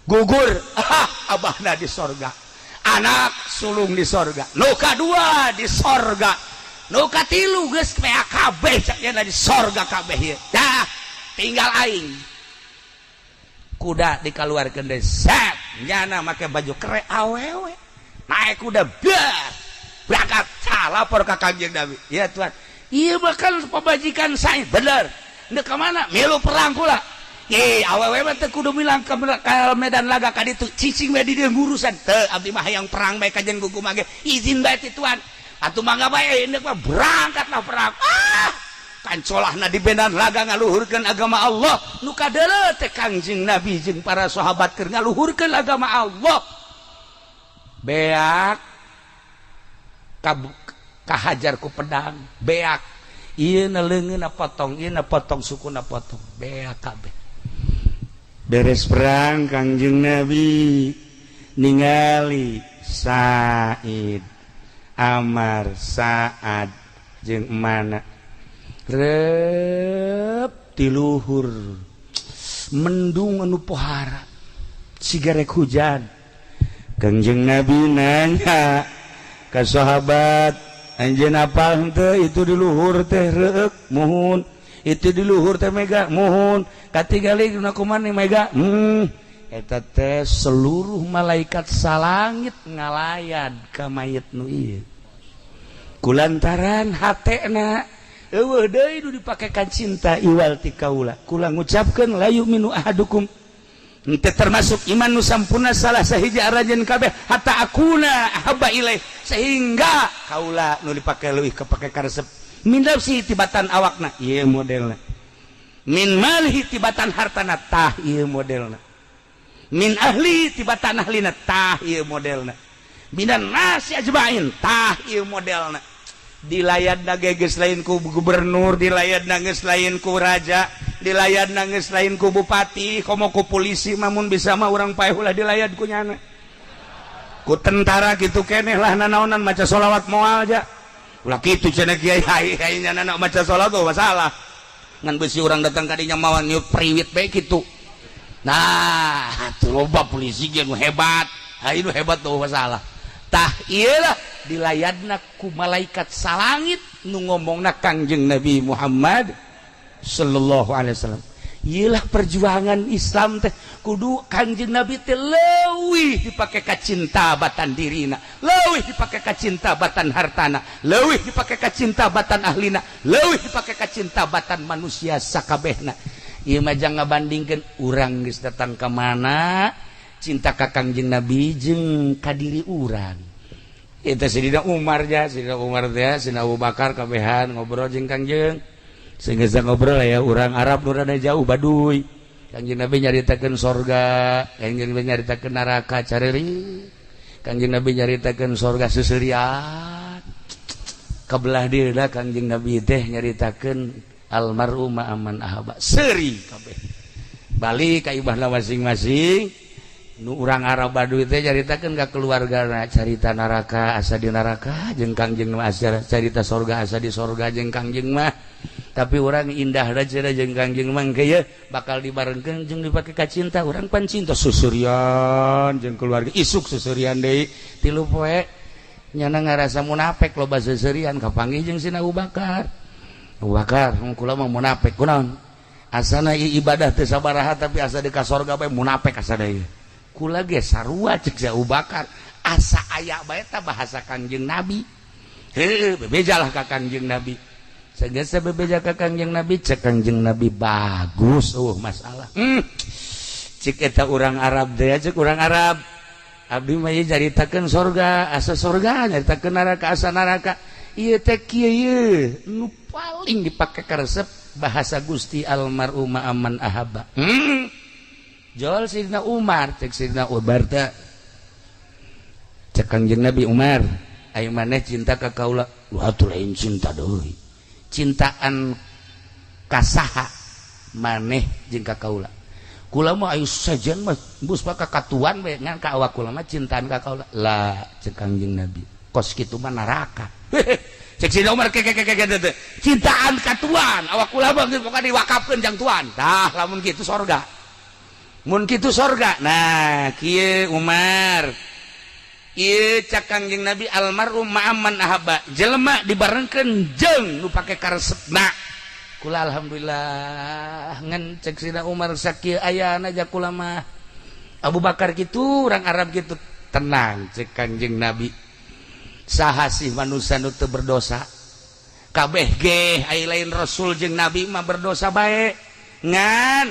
gugur, ah, abahna di sorga, anak sulung di sorga, nu kadua di sorga, nu katilu geus PAKB caknya di sorga kabeh ieu. Dah tinggal aing. Kuda dikeluarkan deh, set, nyana make baju kere awewe, naik kuda, biar berangkat. Lapor ke Kangjeng Nabi. "Ya tuan, iya bakal pemajikan saya bener. Ndek ke mana? Milu perang kula." "Ye, awewe mah teu kudu milang ke medan laga ka ditu, cicing we di dieu ngurusan." "Teu, abdi mah hayang perang bae kajen gugu mage, izin bae ti tuan." "Atuh mangga bae indek mah." Berangkatlah perang. Ah, kancolahna di medan laga ngaluhurkeun agama Allah. Nu kadeuleu teh Kangjeng Nabi jeung para sahabat keur ngaluhurkeun agama Allah. Beak kahajar ku pedang, beak ieu na leungeunna potong, ieu na potong, sukuna potong, beak kabeh. Beres perang, Kangjeng Nabi ningali Said, Amar, Saad jeung mana rep tiluhur mendung anu pohara sigarek hujan. Kangjeng Nabi nanya ka sahabat, "Anjeun apal henteu itu di luhur teh reuk?" "Muhun." "Itu di luhur teh mega?" "Muhun." "Katingali dina kumaha mega?" Eta teh seluruh malaikat salangit ngalayan ka mayit nu ieu kulantaran hatena eueuh deui nu dipake kan cinta iwal ti kaula. Kula ngucapkeun la yu'minu ahadukum." Henteu termasuk iman nu sampurna salah sahiji aranjeun kabeh hatta akuna ahabba ilaih, sehingga kaula nu dipake leuwih kapake karesep, min nafsi, tibatan awakna, ieu modelna, min malihi, tibatan hartana, tah ieu modelna, min ahli, tibatan ahlina, tah ieu modelna, minan nasi ajmain, tah ieu modelna. Dilayat geus lain ku gubernur, dilayat geus lain ku raja, dilayat geus lain ku bupati, komo ku polisi. Mamun bisa mah urang paeh ulah dilayat ku nyana, ku tentara gitu keneh lah. Nanaonan maca sholawat moal aja ulah kitu cenah kiai. Ai nyana maca sholawat oh masalah ngan besi urang datang kadinya mawa niup priwit bae kitu. Nah, tuh loba polisi ge nu hebat. Hayu nu hebat tuh masalah. Tah, iyalah dilayadna ku malaikat salangit nu ngomongna Kangjeng Nabi Muhammad sallallahu alaihi wasallam. Iyalah perjuangan Islam teh kudu Kangjeng Nabi teh leuwih dipake kacinta batan dirina, leuwih dipake kacinta batan hartana, leuwih dipake kacinta batan ahlina, leuwih dipake kacinta batan manusia sakabehna. Ieu mah jangan ngabandingkeun urang geus datang ka mana cinta ka Kangjeng Nabi jeung ka diri urang. Itu Sidina Umar ya, Sidina Umar teh, Sidina Abu Bakar kabehan ngobrol jeung Kangjeng. Sehingga ngobrol ya urang Arab nu rada jauh Baduy. Kangjeng Nabi nyaritakeun sorga, Kangjeng Nabi nyaritakeun neraka careri. Kangjeng Nabi nyaritakeun sorga seuseurian. Kabelah dieuna Kangjeng Nabi teh nyaritakeun almar'u ma'aman ahabba. Seuri kabeh. Balik ka ibahna masing-masing. Nu urang Arab Baduy teh nyaritakeun ka keluargana carita neraka asa di neraka jeung Kangjeng mah, carita sorga asa di sorga jeung Kangjeng mah. Tapi urang indah cenah jeung Kangjeng mah ye bakal dibarengkeun jeung dipake ka cinta urang pan cinta susurian jeung keluarga, isuk susurian deui 3 poe nyana ngarasa munafik loba seuseurian. Kapanggih jeung Sina Abu Bakar. Abu Bakar, kula mah munafik kunaon? Asana ibadah teu sabaraha tapi asa di ka sorga bae munafik asa deui. Kula ge sarua, cek si Abu Bakar, asa aya bae ta bahasa Kangjeng Nabi. Heuh, bebejalah ka Kangjeng Nabi. Sehingga bebeja ka Kangjeng Nabi, cek Kangjeng Nabi bagus, oh masalah. Cek eta urang Arab teh, cek urang Arab, abdi mah ieu nyaritakeun sorga asa sorga, nyaritakeun neraka asa neraka. Ieu teh kieu, ieu nu paling dipake karesep bahasa Gusti, almar'u ma'aman ahabba. Jol Sidina Umar, cek Sidina Umar teh, cek Kangjeng Nabi, Umar, ayo maneh cinta ka kaula? Lu atuh lain cinta deui, cintaan kasaha maneh jeung ka kaula? Kula mah ayo sajen mah bus ka katuan bae, ngan ka awak kula mah cintaan ka kaula lah. Cek Kangjeng Nabi, kos kitu mah neraka. Cek Sidina Umar, ke ke ke ke cintaan ka tuan, awak kula mah geus pokokna diwakafkeun jang tuan. Tah, lamun kitu sorga, mun kitu sorga. Nah, kieu Umar, ieu cak Kangjeng Nabi, almar'u ma'aman ahabba, jelema dibarengkeun jeung nu pake karesepna. Kula alhamdulillah. Ngan cek Sina Umar, sakieu ayana ja kula mah. Abu Bakar kitu, orang Arab gitu. Tenang, cek Kangjeng Nabi, saha sih manusia nu teu berdosa? Kabeh ge ai lain rasul jeung nabi mah berdosa bae. Ngan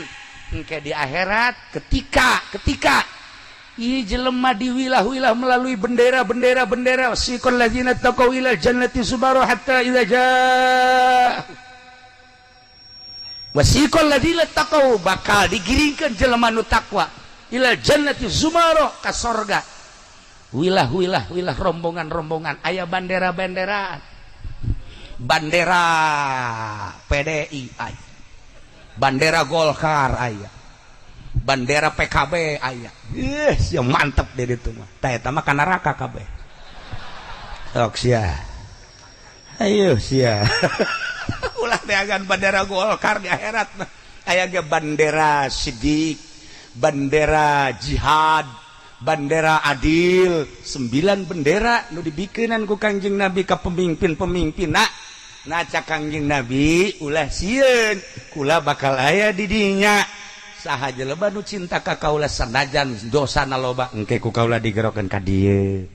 engke di akhirat ketika ketika ieu jelema diwilah-wilah melalui bendera-bendera bendera, siqal ladzina taqaw ila jannati zumara hatta idza jaa wasiqal ladzina taqaw, bakal digiringkeun jelema nu takwa ila jannati zumara, ka sorga, wilah wilah wilah, rombongan-rombongan, aya bandera-bandera, bandera PDI aya, bandera Golkar aya, bandera PKB aya. Ih, sia mantep deh itu mah. Tah, eta mah ka neraka kabeh. Sok sia, ayo sia, ulah teagan bandera Golkar. Di akhirat mah aya ge bandera sidik, bandera jihad, bandera adil, sembilan bendera nu dibikenan ku Kangjeng Nabi ka pemimpin-pemimpin. Nah nah, cak Kangjeng Nabi, ulah sieun, kula bakal aya di dinya. Saha jelema nu cinta ka kaula sanajan dosana loba, engke ku kaula digerokeun ka dieu.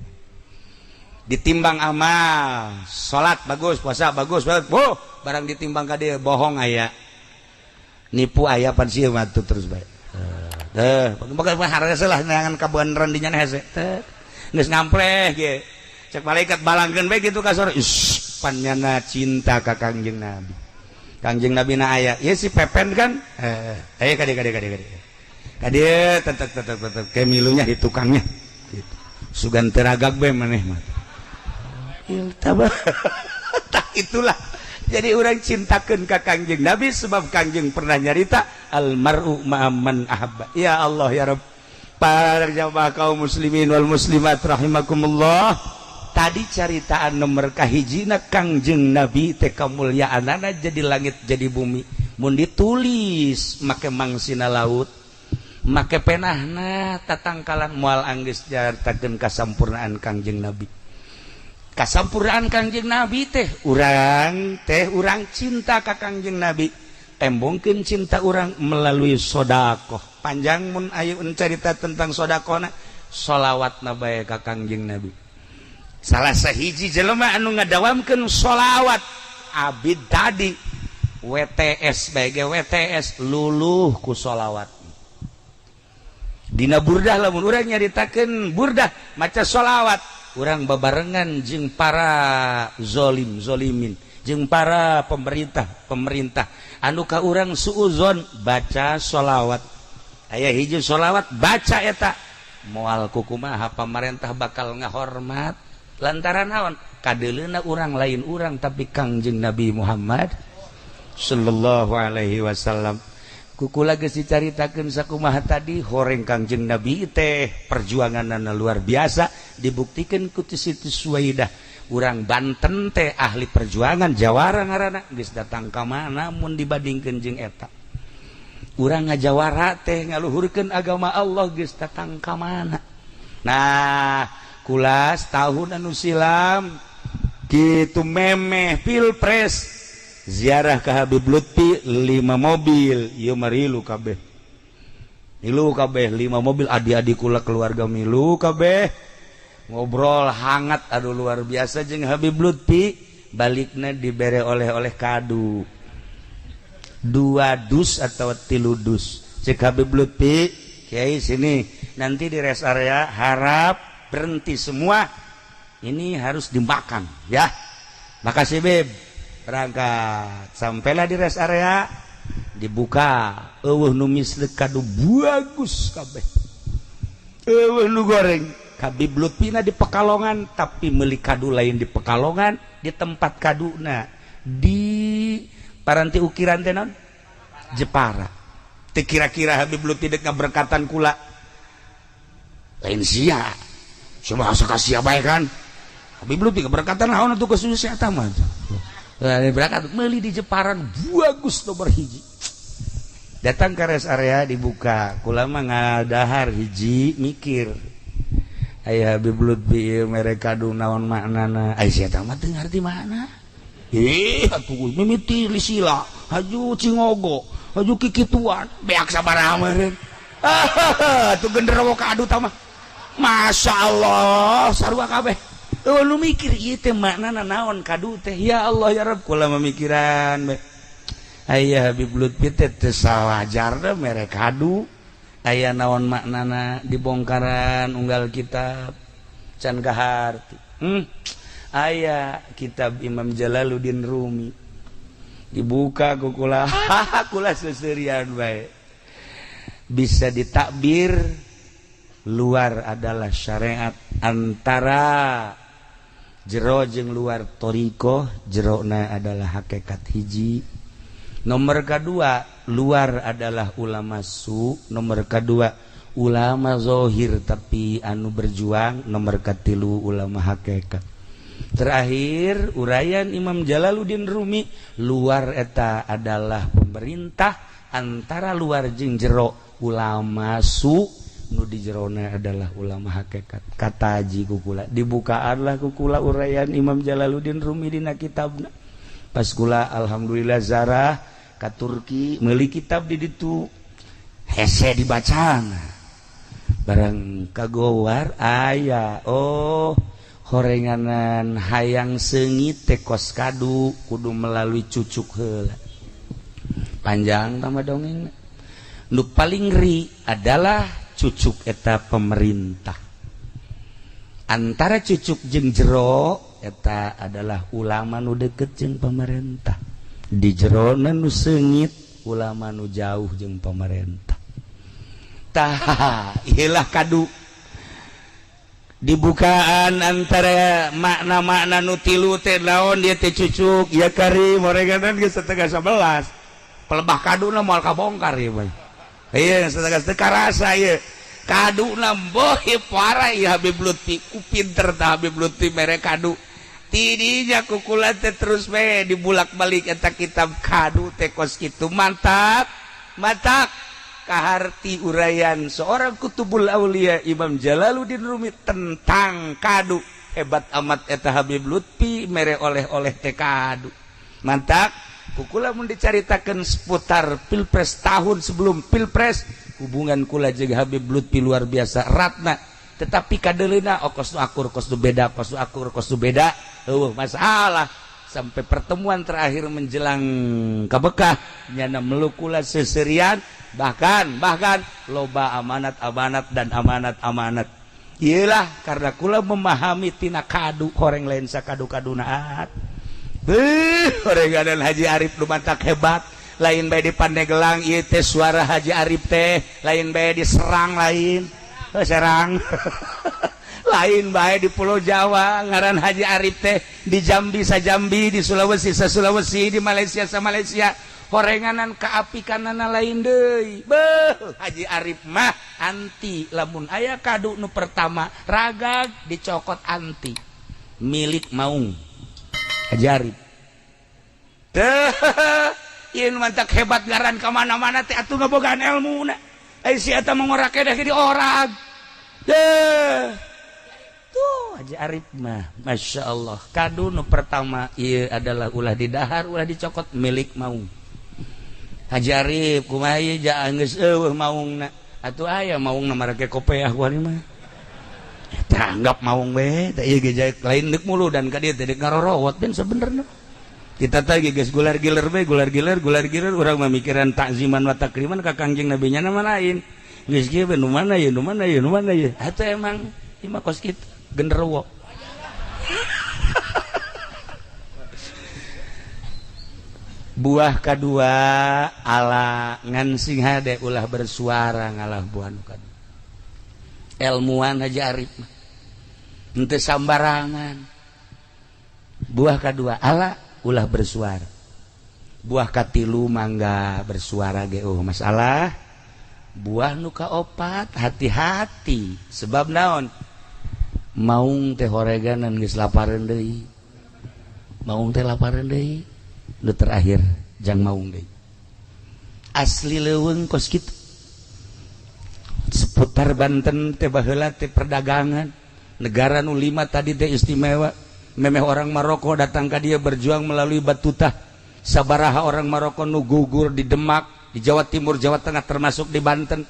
Ditimbang amal, salat bagus, puasa bagus, boh, barang ditimbang ka dieu, bohong aya, nipu aya, pan sieun mah terus bae. Teh, pokoknya harga lah neangan kabeneran dinya hese. Teh. Geus ngampleh ge. Cek malaikat balangkeun bae kitu ka sore. Ish, panyana cinta ka Kangjeng Nabi. Kangjeng Nabi na aya. Ieu si Pepen kan? Eh, ayo kade kade kade kade. Kade tetek tetek tetek ke milunya di tukangnya. Gitu. Sugan teragak bae maneh mah. Tabah. Tak itulah. Jadi orang cintakan ke Kangjeng Nabi sebab Kangjeng pernah nyarita almaru ma'aman ahabba. Ya Allah ya Rabb. Para jamaah kaum muslimin wal muslimat rahimakumullah. Tadi caritaan nomor kahijina Kangjeng Nabi teh kamulyaanana jadi langit jadi bumi. Mun ditulis make mangsina laut, make penahna tatangkalan moal anggeus nyaritakeun kasampurnaan Kangjeng Nabi. Kasampurnaan Kangjeng Nabi teh urang cinta ka Kangjeng Nabi. Tembongkeun cinta urang melalui sodakoh. Panjang mun ayo cerita tentang sodakohna, solawatna bae ka Kangjeng Nabi. Salah sahiji jelema anu ngadawamkeun solawat abid tadi WTS bae ge WTS luluh ku solawat. Dina burdah lamun urang nyaritakeun burdah maca solawat urang babarengan jeung para zolim zolimin jeung para pemerintah pemerintah anu ka urang suuzon baca solawat. Aya hiji solawat baca eta moal kukumaha pamarentah bakal ngahormat lantaran naon kadeleuna urang lain urang tapi Kangjeng Nabi Muhammad sallallahu alaihi wasallam. Kukula geus dicaritakeun sakumaha tadi horeng Kangjeng Nabi teh perjuanganna luar biasa dibuktikan ku Siti Suwaidah. Urang Banten teh ahli perjuangan jawara ngaranna geus datang ka mana mun dibandingkeun jeung eta. Urang ngajawara teh ngaluhurkeun agama Allah geus datang ka mana. Nah, kulas tahun anu silam kitu memeh pilpres ziarah ke Habib Lutfi 5 mobil ieu marilu kabeh milu kabeh 5 mobil adik-adik kula keluarga milu kabeh ngobrol hangat aduh luar biasa jeung Habib Lutfi. Balikna dibere oleh-oleh kadu 2 dus atau 3 dus. Cek Habib Lutfi, kiai sini nanti di rest area harap berhenti semua, ini harus dimakan ya. Makasih Beb. Berangkat sampailah di rest area dibuka eueuh nu misleuk kadu bagus kabeh eueuh nu goreng. Habib Lutfi na di Pekalongan tapi meuli kadu lain di Pekalongan di tempat kaduna di paranti ukiran teh naon Jepara. Teu kira-kira Habib Lutfi dek ngaberkatan kula lain sia coba asa ka sia bae kan Habib Lutfi keberkatan naon atuh khusus eta mah. Berangkat meuli di Jeparan bagus nomor hiji. Datang ke rest area dibuka kula mah ngadahar hiji mikir aya Habib Lutfi mere kadu naon maknana ai sia mah teu ngarti makna. Ih atuh mimiti lisila haju cingogo haju kikituan beak sabaraha meureun atuh genderuwo kadu tah mah Masya Allah sarua kabeh. Oh, lu mikir ieu teh maknana naon kadu teh ya Allah ya Rabb kula memikiran bae. Aya Habib Lutfi teh teu sawajarna mere kadu aya naon maknana dibongkaran unggal kitab can kaharti. Aya kitab Imam Jalaluddin Rumi dibuka ku kula kula seserian bae. Bisa ditakbir luar adalah syariat antara jero jeung luar toriko jerona adalah hakikat hiji. Nomor kedua luar adalah ulama su, nomor kedua ulama zohir tapi anu berjuang, nomor katilu ulama hakikat. Terakhir uraian Imam Jalaluddin Rumi luar eta adalah pemerintah antara luar jeung jero ulama su nu di jerona adalah ulama hakikat. Kata haji kukula dibukaanlah kukula uraian Imam Jalaluddin Rumi dina kitabna. Pas kula alhamdulillah zarah ka Turki meuli kitab di ditu hese dibacana barang kagowar aya oh horenganan hayang seungit teh kos kadu kudu melalui cucuk heula. Panjang tambah dongeng. Nu paling ngeri adalah cucuk eta pemerintah. Antara cucuk jeung jero eta adalah ulama nu deket jeung pemerintah. Di jerona nu seungit ulama nu jauh jeung pemerintah. Tah, iyalah kadu dibukaan antara makna-makna nu tilu teh naon dia teh cucuk ya kari moreganan geus 10.30 pelebah kaduna moal kabongkar ieu mah. Iya, setengah teu karasa ieu kaduna boh parah ieu Habib Lutfi ku pinter tah Habib Lutfi mere kadu tidinya kukula teh terus we dibulak-balik eta kitab kadu teh kos kitu mantap mantap kaharti uraian seorang kutubul aulia Imam Jalaluddin Rumi tentang kadu. Hebat amat eta Habib Lutfi mere oleh-oleh teh kadu mantap. Kukula mun dicaritakeun seputar pilpres, tahun sebelum pilpres, hubungan kula jeung Habib Lutfi luar biasa ratna, tetapi kadeleuna oh kos nu akur, kos nu beda, kos nu akur, kos nu beda, eueuh masalah sampai pertemuan terakhir menjelang ka Bekah nyana meluk kula seserian, bahkan bahkan loba amanat amanat dan amanat amanat. Iyalah, karena kula memahami tina kadu horeng lain sakadu kadunaat. Horeng dan Haji Arif nu mantak hebat, lain bae di Pandeglang ieu teh suara Haji Arif teh, lain bae di Serang, lain Serang, lain bae di Pulau Jawa ngaran Haji Arif teh, di Jambi sa Jambi, di Sulawesi sa Sulawesi, di Malaysia sa Malaysia, horenganan kaapikanana lain deui. Beuh, Haji Arif mah anti lamun aya kadu nu pertama ragag dicokot, anti milik maung Haji Arif teh. Ieu mantak hebat ngaran ka mana-mana teh atuh ngabogaan ilmuna. Ai si eta mah ngora kedah di orang deh. Tuh Haji Arif mah Masya Allah, kadu nu pertama ieu adalah ulah didahar, ulah dicokot, milik maung Haji Arif. Kumaha ieu geus eueuh maungna atuh, aya maungna marake kopeah kuari mah. Eta anggap maung we teh ieu ge lain deuk mulu dan ka dieu teh deuk ngarorowot ben sebenerna. Kita tadi geus gular giler we, gular giler, gular giler, urang mah mikiran takziman wa takriman ka Kangjeng Nabi nya mah lain. Geus kieu we, nu mana ye, nu mana ye, nu mana ye. Atuh emang ieu mah kos kitu genderuwo. Buah kedua ala ngan sing hade ulah bersuara ngalah buah nu kadua. Ilmuwan Haji Arif mah henteu sambarangan. Buah kedua ala ulah bersuara. Buah katilu mangga bersuara ge oh masalah. Buah nu kaopat hati-hati sebab naon, maung teh horeganan geus lapareun deui, maung teh lapareun deui. Nu terakhir jang maung deui asli leuweung kos kitu. Seputar Banten teh baheula teh perdagangan negara nu lima tadi teh istimewa. Memeh orang Maroko datang ka dia berjuang melalui Batutah. Sabaraha orang Maroko nu gugur di Demak, di Jawa Timur, Jawa Tengah, termasuk di Banten.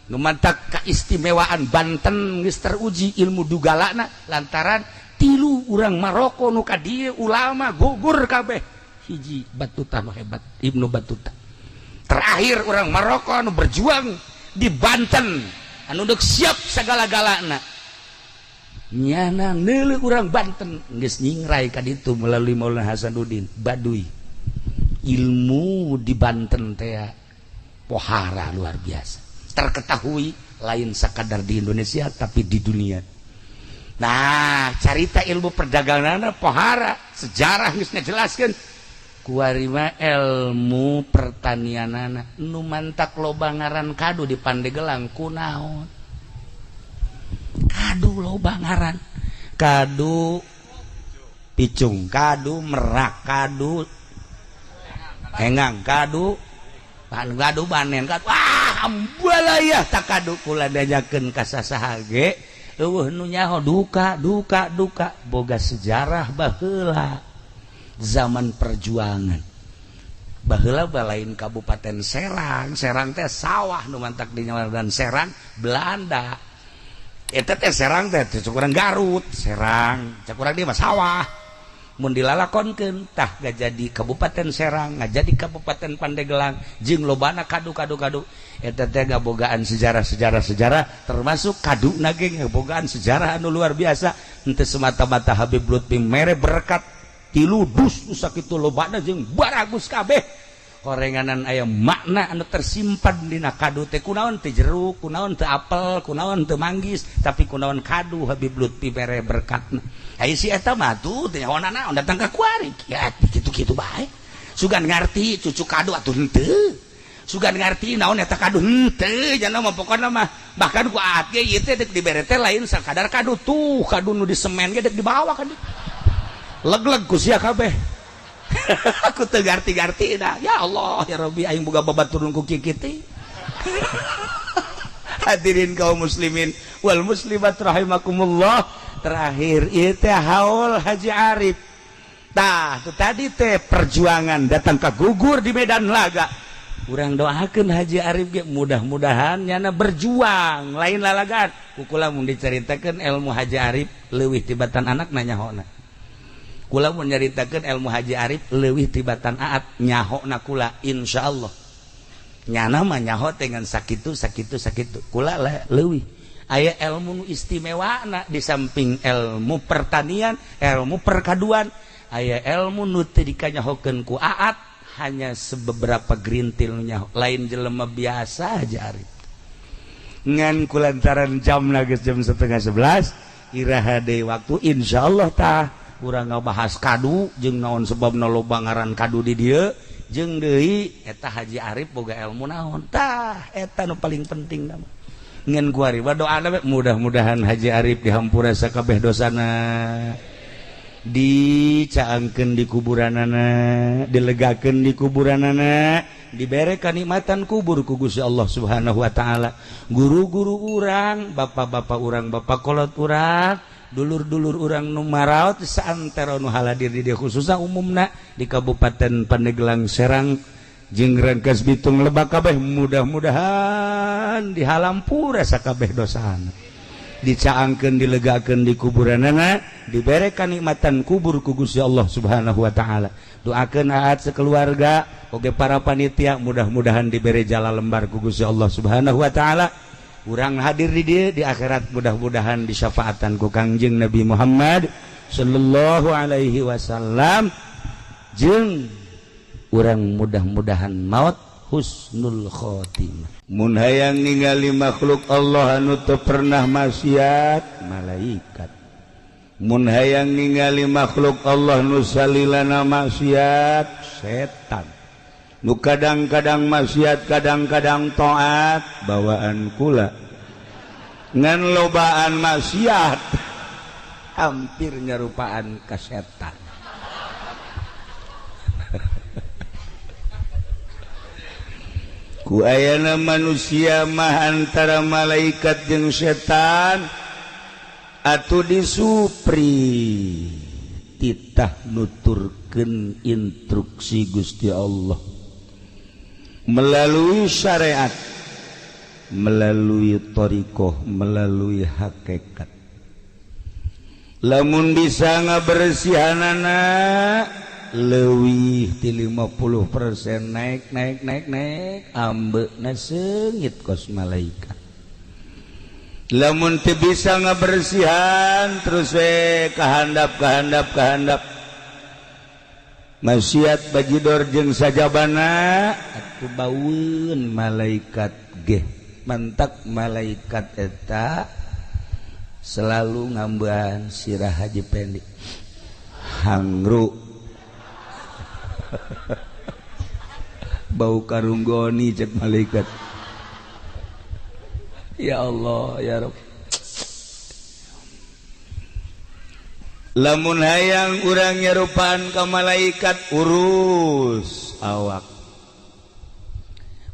Nu mantak keistimewaan Banten geus teruji ilmu dugalana lantaran tilu urang Maroko nu ka dieu ulama gugur kabeh. Hiji Batutah nu hebat, Ibnu Battuta. Terakhir orang Maroko anu berjuang di Banten anu deuk siap segala-galana nyana neuleuh urang Banten geus nyingrai ka ditu melalui Maulana Hasanuddin Baduy. Ilmu di Banten teh pohara luar biasa, terketahui lain sakadar di Indonesia tapi di dunia. Nah, carita ilmu perdagangan pohara sejarah geus ngajelaskeun kuari mah ilmu pertanianana nu mantak loba ngaran kadu di Pandeglang kunaon. Kadu loba ngaran, kadu picung, kadu merak, kadu engang, kadu kadu banen, kadu wah ambalaya tak kadu kula diajakeun ka sasaha ge eueuh nu nyaho. Duka duka duka boga sejarah baheula zaman perjuangan baheula balain Kabupaten Serang. Serang teh sawah nu mantak di dan Serang Belanda eta teh. Serang teh cek urang Garut, Serang cek urang dia mah sawah. Mun dilalakonkeun tah ngajadi Kabupaten Serang, ngajadi Kabupaten Pandeglang jeung lobana kadu-kadu-kadu eta teh ngabogaan sejarah-sejarah termasuk kaduna ge ngabogaan sejarah anu luar biasa. Henteu semata-mata Habib Lutfi mere berkat tilu dus nu sakitu lobana jeung baragus kabeh horenganan aya makna anu tersimpan dina kadu teh. Kunaon teu jeruk, kunaon teu apel, kunaon teu manggis, tapi kunaon kadu Habib Lutfi mere berkatna. Ai si eta mah tuh teh nyaho naon datang ka kuari ya kitu-kitu bae. Sugan ngarti cucu kadu atuh henteu, sugan ngarti naon eta kadu henteu, jana mah pokona mah bahkan ku aat ge ieu teh dek dibere teh lain sakadar kadu tuh kadu nu di semen ge dek dibawa kadu leg-leg ku sia kabeh. Aku teu ngarti-ngarti dah. Ya Allah ya Rabbi, aing boga babaturun ku kieu. Hadirin kaum muslimin wal muslimat rahimakumullah, terakhir ieu teh haul Haji Arif. Tah tu tadi teh perjuangan datang ke gugur di medan laga. Urang doakeun Haji Arif ge mudah-mudahan nyana berjuang lain lalagan. Ku kula mun dicaritakeun ilmu Haji Arif leuwih tibatan anak nanyahona. Kula mun nyaritakeun ilmu Haji Arif leuwih tibatan aat nyahona kula, insyaallah. Nyana mah nyaho dengan sakitu sakitu sakitu. Kula lah leuwih. Aya ilmu nu istimewana di samping ilmu pertanian, ilmu perkaduan, aya ilmu nu teu dikanyahokeun ku aat, hanya sebeberapa gerintil nu nyaho. Lain jelema biasa Haji Arif. Ngan kulantaran jam geus jam 10.30, iraha deui waktu insyaallah tah urang ngabahas kadu jeung naon sebabna loba ngaran kadu di dieu jeung deui eta Haji Arif boga ilmu naon. Tah eta nu paling penting mah. Ngan kuari doana we mudah-mudahan Haji Arif dihampura sakabeh dosana, dicaangkeun di kuburanana, dilegakeun di kuburanana, dibere kanikmatan kubur ku Gusti Allah Subhanahu wa taala. Guru-guru urang, bapak-bapak urang, bapak kolot urang, dulur-dulur urang nu maraot saantero nu haladir di dieu khususna umumna di Kabupaten Pandeglang Serang jeung Rangkas Bitung Lebak kabeh mudah-mudahan dihalampura sakabeh dosana, dicaangkeun, dilegakeun di kuburanana, dibere kanikmatan kubur ku Gusti Allah Subhanahu wa taala. Doakeun aat sekeluarga oge para panitia mudah-mudahan dibere jala lembar ku Gusti Allah Subhanahu wa taala. Urang hadir di dieu di akhirat mudah-mudahan disyafaatan ku Kangjeng Nabi Muhammad sallallahu alaihi wasallam jeung urang mudah-mudahan maut husnul khotimah. Mun hayang ningali makhluk Allah anu teu pernah maksiat, malaikat. Mun hayang ningali makhluk Allah nu salilana maksiat, setan. Nu kadang-kadang maksiat kadang-kadang taat, bawaan kula. Ngan lobaan maksiat hampir nyarupaan ka setan. Ku ayana manusia mah antara malaikat jeung setan atuh disupri titah nuturkeun instruksi Gusti Allah melalui syariat, melalui thariqah, melalui hakikat. Lamun bisa ngabersihanana leuwih ti 50% naik naik naik naik ambeuna seungit kos malaikat. Lamun teu bisa ngabersihan terus we kahandap kahandap kahandap maksiat bajidor jeung sajabana atuh baueun malaikat ge. Mantak malaikat eta selalu ngambean sirah Haji Pendi hangru bau karunggoni cek malaikat. Ya Allah ya Rabb. Lamun hayang urang nyarupaan ka malaikat urus awak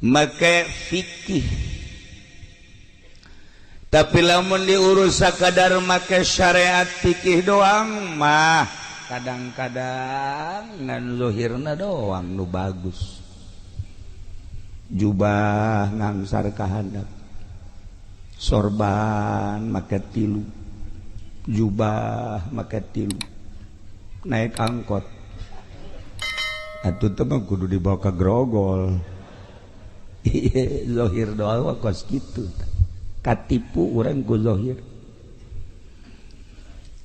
make fikih. Tapi lamun diurus sakadar make syariat fikih doang mah kadang-kadang ngan zuhirna doang nu bagus. Jubah ngangsar ka handap, sorban make tilu, jubah make tilu, Naik angkot atuh teh mah kudu dibawa ke Grogol. Iya, zohir doa kos kitu, katipu urang ku zohir.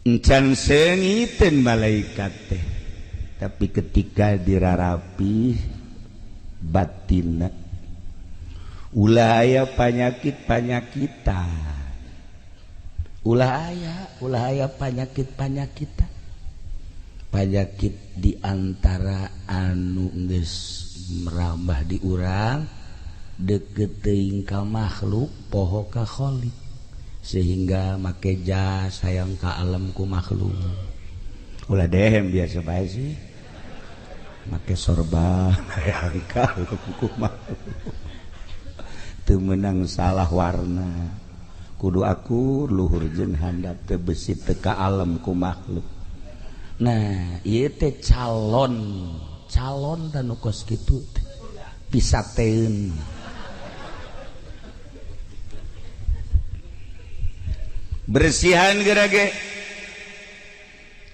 Encan seungiteun malaikat teh, tapi ketika dirarapi batinna, ulah aya panyakit panyakitan, ulah aya panyakit panyakitan. Panyakit diantara anu geus merambah di urang, deket teuing ka makhluk, poho ka Khalik, sehingga make jas hayang ka alam ku makhluk. Ulah dehem, biasa bae sih. Make sorban hayang ka alam ku makhluk, teu meunang salah warna, kudu akur luhur jeung handap, teu besi teu ka alam ku makhluk. Nah, ieu teh calon calon dan nu kos kitu teh pisateun. Bersihan gerage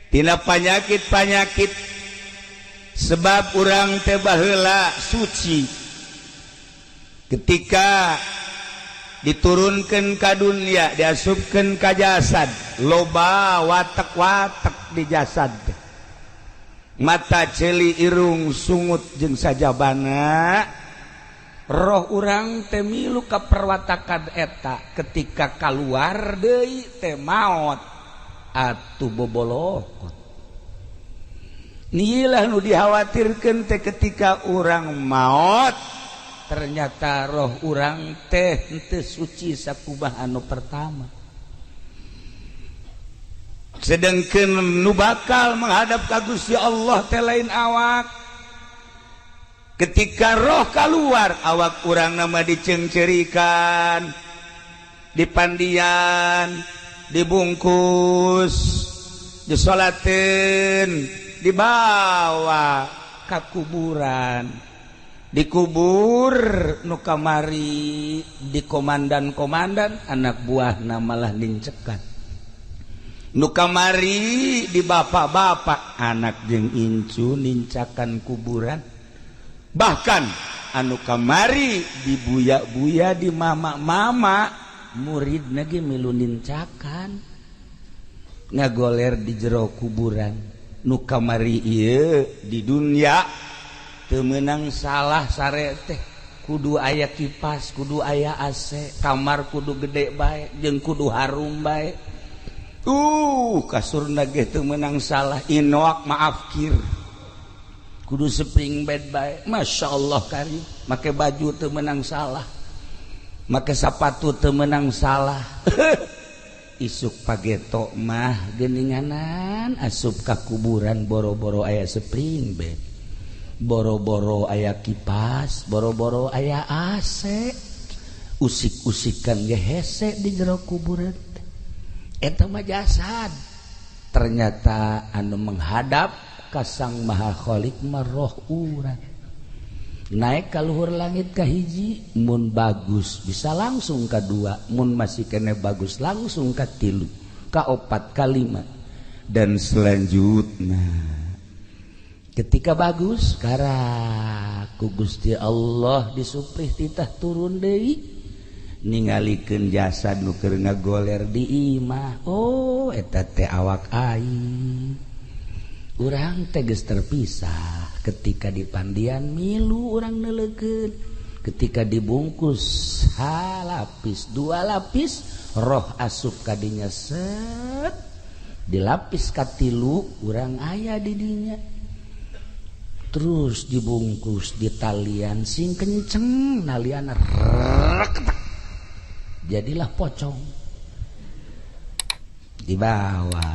tina panyakit-panyakit, sebab urang teh baheula suci. Ketika diturunkan ka dunia, diasupkeun ka jasad, loba watek-watek di jasad teh. Mata, ceuli, irung, sungut jeung sajabana. Roh urang teh milu ka perwatakan eta. Ketika keluar deui teh maot atuh bobolokot. Inilah nu dikhawatirkan teh, ketika urang maot ternyata roh urang teh henteu suci sakumaha anu pertama, sedangkan nu bakal menghadap ka Gusti Allah teh lain awak. Ketika roh keluar, awak urang nama dicengcerikan, dipandian, dibungkus, disolatin, dibawa ke kuburan, dikubur. Nu kamari di komandan-komandan, anak buah malah nincekan. Nu kamari di bapak-bapak, anak jeung incu nincakan kuburan. Bahkan anu kamari di buya-buya, di mama-mama, murid lagi milu nincakan, ngagoler di jero kuburan. Nu kamari ieu di dunia teu meunang salah sare teh kudu aya kipas, kudu aya AC, kamar kudu gede bae jeung kudu harum bae. Kasurna ge teu meunang salah inoak maaf kir, kudu spring bed bae. Masya Allah kari make baju teu meunang salah, make sapatu teu meunang salah. Isuk pageto mah geninganan asup ka kuburan, boro-boro aya spring bed, boro-boro aya kipas, boro-boro aya AC, usik-usikan ge hese di jero kuburan. Eta mah jasad. Ternyata anu menghadap ka Sang Maha Khalik mah roh urang. Naik ka luhur langit ka hiji, mun bagus bisa langsung ka dua, mun masih kene bagus langsung ka tilu, ka opat, ka lima, dan selanjutnya. Ketika bagus karak ku Gusti Allah disuprih titah turun deui, ningalikeun jasad nu keur ngagoler di imah. Oh, eta teh awak aing. Urang teh geus terpisah. Ketika dipandian milu urang neuleukeun, ketika dibungkus halapis dua lapis, roh asup kadinya, set dilapis katilu, urang aya di dinya. Terus dibungkus di talian sing kenceng, nalian reketak, jadilah pocong, dibawa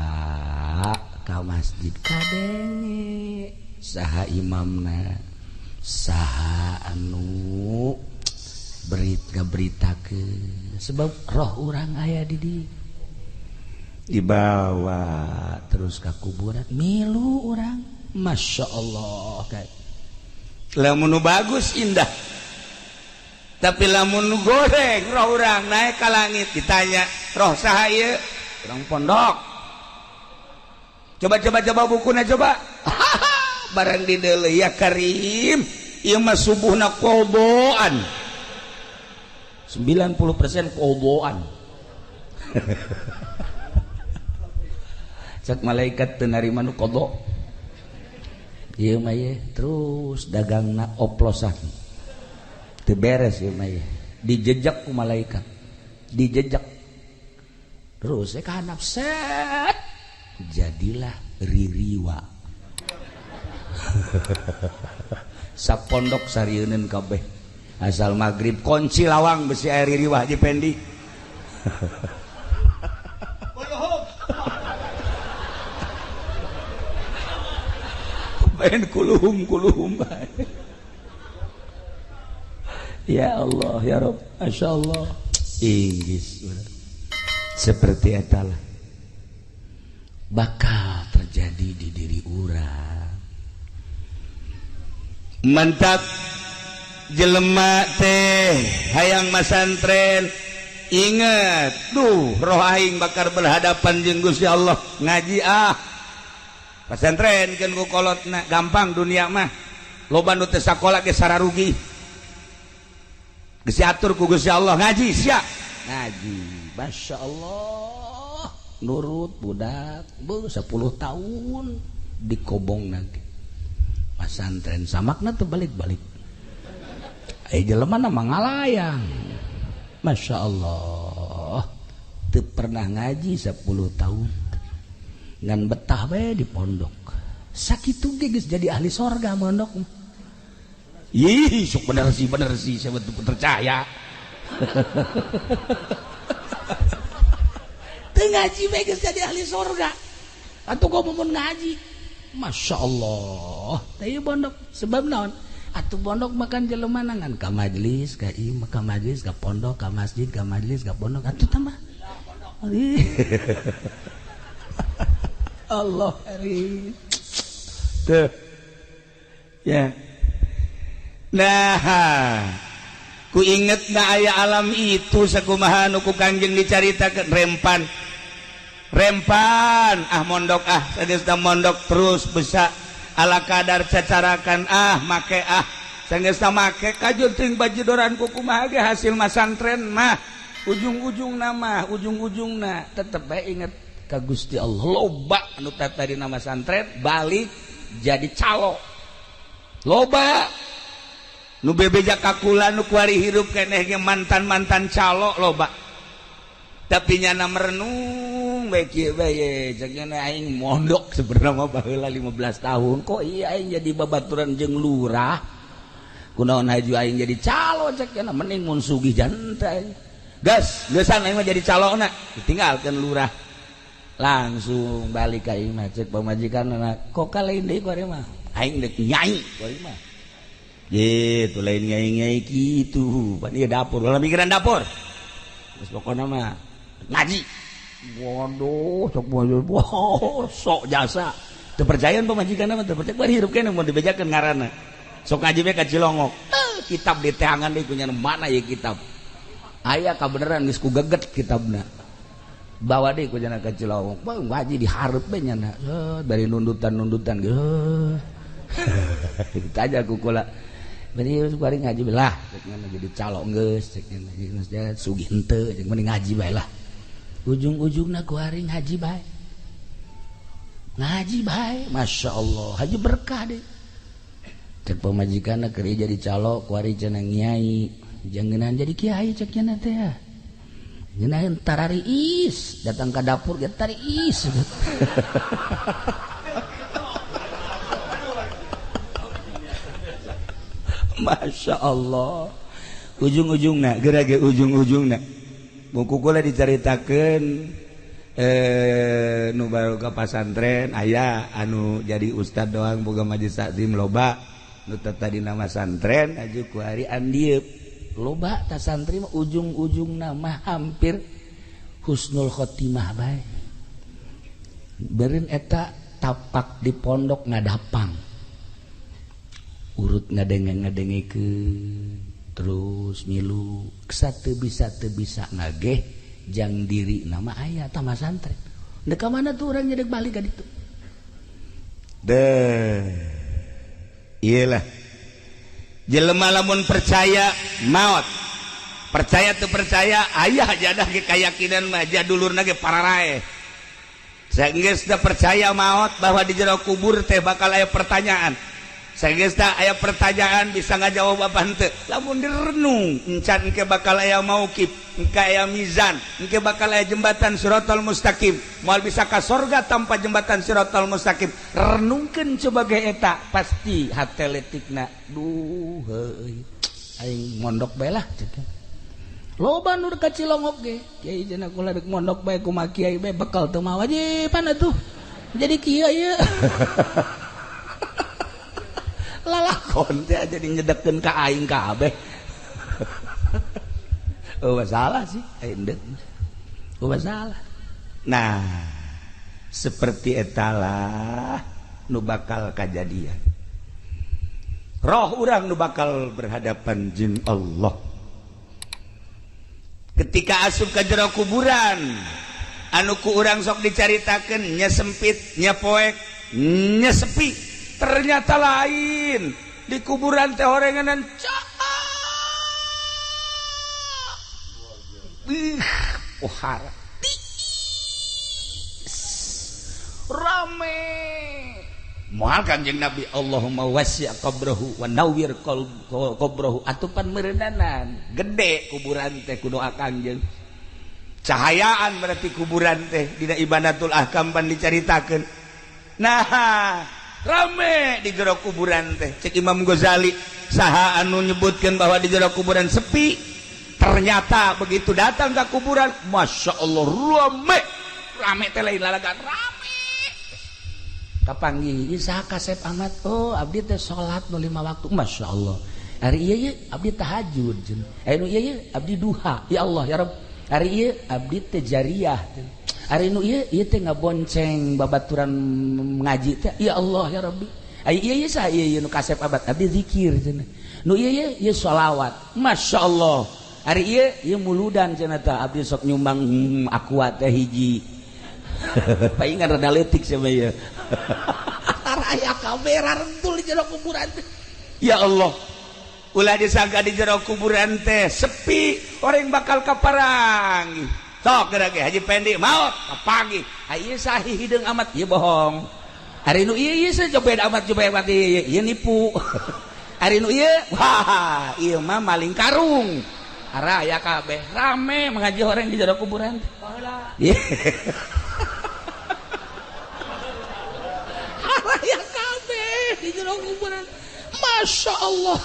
ke masjid. Kadenge saha imamna, saha anu berit ngaberitakeun, sebab roh urang aya di di dibawa terus ke kuburan, milu urang. Masya Allah, kayak lamun bagus indah, tapi lamun goreng, roh urang naik ke langit, ditanya, "Roh saha ieu?" "Urang pondok." Coba coba coba bukuna coba. Barang di deuleu ya Karim, ieu mah subuhna qodoan. 90% qodoan. Cak malaikat teu narima nu qada. Ieu mah ye terus dagangna oplosan. Teu beres ieu mah ye. Dijejak ku malaikat. Dijejak. Terus ka handap set. Jadilah ririwa. Sapondok sarieuneun kabeh. Asal maghrib kunci lawang besi air ririwa Haji Pendi. Main kuluhum kuluhum. Ya Allah ya Rabb, Masya Allah. Inggris seperti etalah bakal terjadi di diri urang. Mantap jelema teh hayang masantren, inget duh roh aing bakal berhadapan jeung Gusti Allah. Ngaji ah pasantren keun ku kolotna gampang dunia mah. Loba nu teu sakola ge sararugi. Geus diatur ku Gusti Allah ngaji sia. Ngaji Masya Allah nurut budak beuh 10 tahun dikobong nanti. Pasantren samakna teu balik-balik. Aya jelema na mangalayang. Masya Allah teu pernah ngaji 10 tahun. Ngan betah we di pondok. Sakitu ge geus jadi ahli sorga mondok. Ih, sok bener sih, saya betul percaya. Teu ngaji we geus jadi ahli sorga. Atuh kok mun ngaji. Masya Allah. Teh pondok sebab naon? Atuh pondok makan jelema ngan ka majelis, ka ieu, ka majelis, ka pondok, ka masjid, ka majelis, ka pondok. Atuh tambah. Allah hari. Tuh. Ya. Nah, ku inget na aya alam itu sakumaha nu ku Kangjeng dicaritakeun rempan. Rempan ah mondok ah sageus mondok terus bisa ala kadar cacarakan ah make ah sageus make kajur teuing bajidoran ku kumaha ge hasil masantren mah ujung-ujungna mah ujung-ujungna tetep bae inget ka Gusti Allah. Loba anu tadi nama santren balik jadi calo. Loba nu bebeja kakula nu kuari hirup keneh ge mantan-mantan calo loba. Tapi nyana merenung bae kieu bae cek nyana aing mondok sebenarnya mah baheula 15 tahun kok iya aing jadi babaturan jeung lurah. Kunaon haju aing jadi calo cek nyana mending mun sugih janta aing. Gas, geusan aing mah jadi calona ditinggalkeun lurah. Langsung balik ka imah cek pamajikan kok kalain deui ku ari mah aing deuk nyai ku ari mah gitu lain nyai-nyai kitu pan ieu dapur ulah mikiran dapur geus pokona mah ngaji waduh sok bodoh sok jasa teu percayaan pamajikan mah teu percaya bari hirup keneh mun dibejakeun ngaranna sok ngaji we ka Cilongok kitab di teangan deui ku nya mana ieu kitab aya kabeneran geus ku geget kitabna bawa deh ku jana ka Cilongok bang ngaji dihareup we nyana dari nundutan-nundutan geus kita aja ku kula bari bari ngaji lah cek nyana jadi calo geus cek nyana geus sugih henteu cek mending ngaji bae lah ujung-ujungna ku hari ngaji bae Masya Allah haji berkah deh cek pamajikanna keur jadi calo ku hari cenah nyai jangenan jadi kiai cek nyana teh ngenahin tarariis datang ke dapur ge tariis. Masya Allah ujung-ujungna geura ge ujung-ujungna buku kula dicaritakeun nu baru ka pasantren aya anu jadi ustad doang boga majelis taklim loba nu tadi nama santren aju ku hari andieu loba ta santri mah ujung-ujungna mah hampir husnul khotimah bae. Beureun eta tapak di pondok ngadapang. Urut ngadenge-ngadengekeun terus milu teu bisa ngageh jang diri nama aya tah masantren. Deuk ka mana tuh urang nyedek balik ka ditu. Deh, iyalah jelema lamun percaya maut, percaya tuh percaya ayah jadah ge keyakinan mah jadulurna ge pararae. Sageus teu percaya maut bahwa di jero kubur teh bakal aya pertanyaan. Sageus teh aya pertanyaan bisa ngajawab apa henteu. Lamun direnung encan engke bakal aya mauqif, engke aya mizan, engke bakal aya jembatan siratal mustaqim. Moal bisa ka sorga tanpa jembatan siratal mustaqim. Renungkeun coba ge eta pasti hate letikna. Duh heuy. Aing mondok bae lah cek. Loba nu ka Cilongok ge. Kiai cenah kula deuk mondok bae kumaha kiai bae bekal teu mawa wajiban atuh. Jadi kieu ieu. Lalakon teh jadi nyedekeun ka aing kabeh. Oh masalah sih, aing deuk. Oh masalah. Nah, seperti etalah nu bakal kajadian. Roh urang nu bakal berhadapan jeung Allah. Ketika asup ka jero kuburan, anu ku urang sok dicaritakeun nya sempit, nya poek, nya sepi. Ternyata lain di kuburan teh orenganan cak. Ih, pohara. Rame. Moal Kanjeng Nabi Allahumma wasi' qabrahu wa nawwir qabrahu atupan meureunnanan. Gede kuburan teh ku doa Kanjeng. Cahayaan berarti kuburan teh dina Ibanatul Ahkam pan dicaritakeun. Nah, rame di jero kuburan teh. Cek Imam Ghazali saha anu nyebutkeun bahwa di jero kuburan sepi, ternyata begitu datang ke kuburan, Masya Allah rame. Rame teh lain lalagan, rame. Kapanggih ieu saha kasep amat, oh abdi teh salat nu 5 waktu, Masya Allah. Hari ieu ye abdi tahajud cenah. Anu ieu ye abdi duha, ya Allah ya Rabb. Hari ieu abdi teh jariyah cenah. Ari nu ieu ieu teh ngabonceng babaturan ngaji teh, ya Allah ya Rabbi. Ai ieu ieu saha ieu nu kasep abad abdi zikir cenah. Nu ieu ieu ieu sholawat, Masya Allah. Ari ieu ieu muludan cenah tah abdi sok nyumbang aqua teh hiji. Paingan rada leutik sia mah ieu. Aya kamera rentul di jero kuburan teh. Ya Allah. Ulah disangka di jero kuburan teh sepi, orang bakal kaparang. Sok geura ge Haji Pendi maot kapanggih. Ieu sahi hideung amat ieu bohong. Ari nu ieu ieu jobed amat jobed amat ieu ieu nipu. Ari nu ieu wah ieu mah maling karung. Ara aya kabeh rame mengaji orang di jero kuburan teh. Baheula. Ara aya kabeh di jero kuburan. Masya Allah.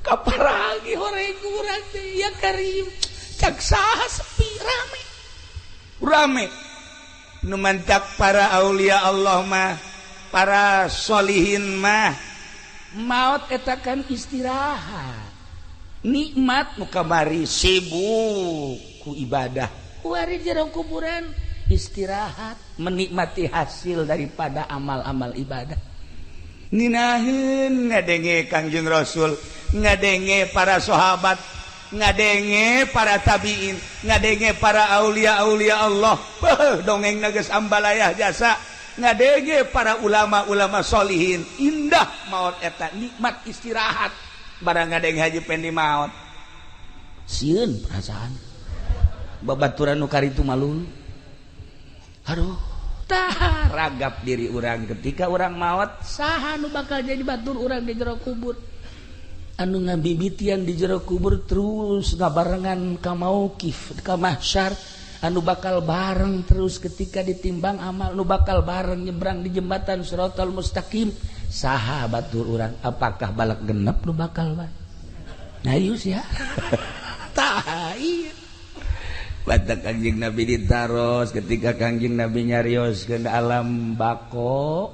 Kaparagi orang kuburan teh ya Karim. Cak saha sepi rame. Rame. Nu mantak para aulia Allah mah, para solihin mah maut eta kan istirahat. Nikmat nu kamari sibuk ku ibadah. Kuari jero kuburan istirahat, menikmati hasil daripada amal-amal ibadah. Ninaheun ngadenge Kangjeng Rasul, ngadenge para sahabat, ngadenge para tabiin, ngadenge para aulia-aulia Allah. Beuh, dongeng geus ambalayah jasa. Ngadenge para ulama-ulama solihin. Indah maut eta, nikmat istirahat. Barang ngadenge Haji Pendi maut. Sieun perasaan. Babaturan nu karitu malu. Aduh, tah ragap diri urang ketika urang maut, saha nu bakal jadi batur urang di jero kubur. Anu ngabibitian di jero kubur terus ngabarengan ka mauqif ka mahsyar, anu bakal bareng terus ketika ditimbang amal, nu bakal bareng nyebrang di jembatan siratal mustaqim, saha batur urang? Apakah balak genep nu bakal bae? Nah ieu sia. Tah ieu batak Kangjeng Nabi ditaros ketika Kangjeng Nabi nyarioskeun alam bako,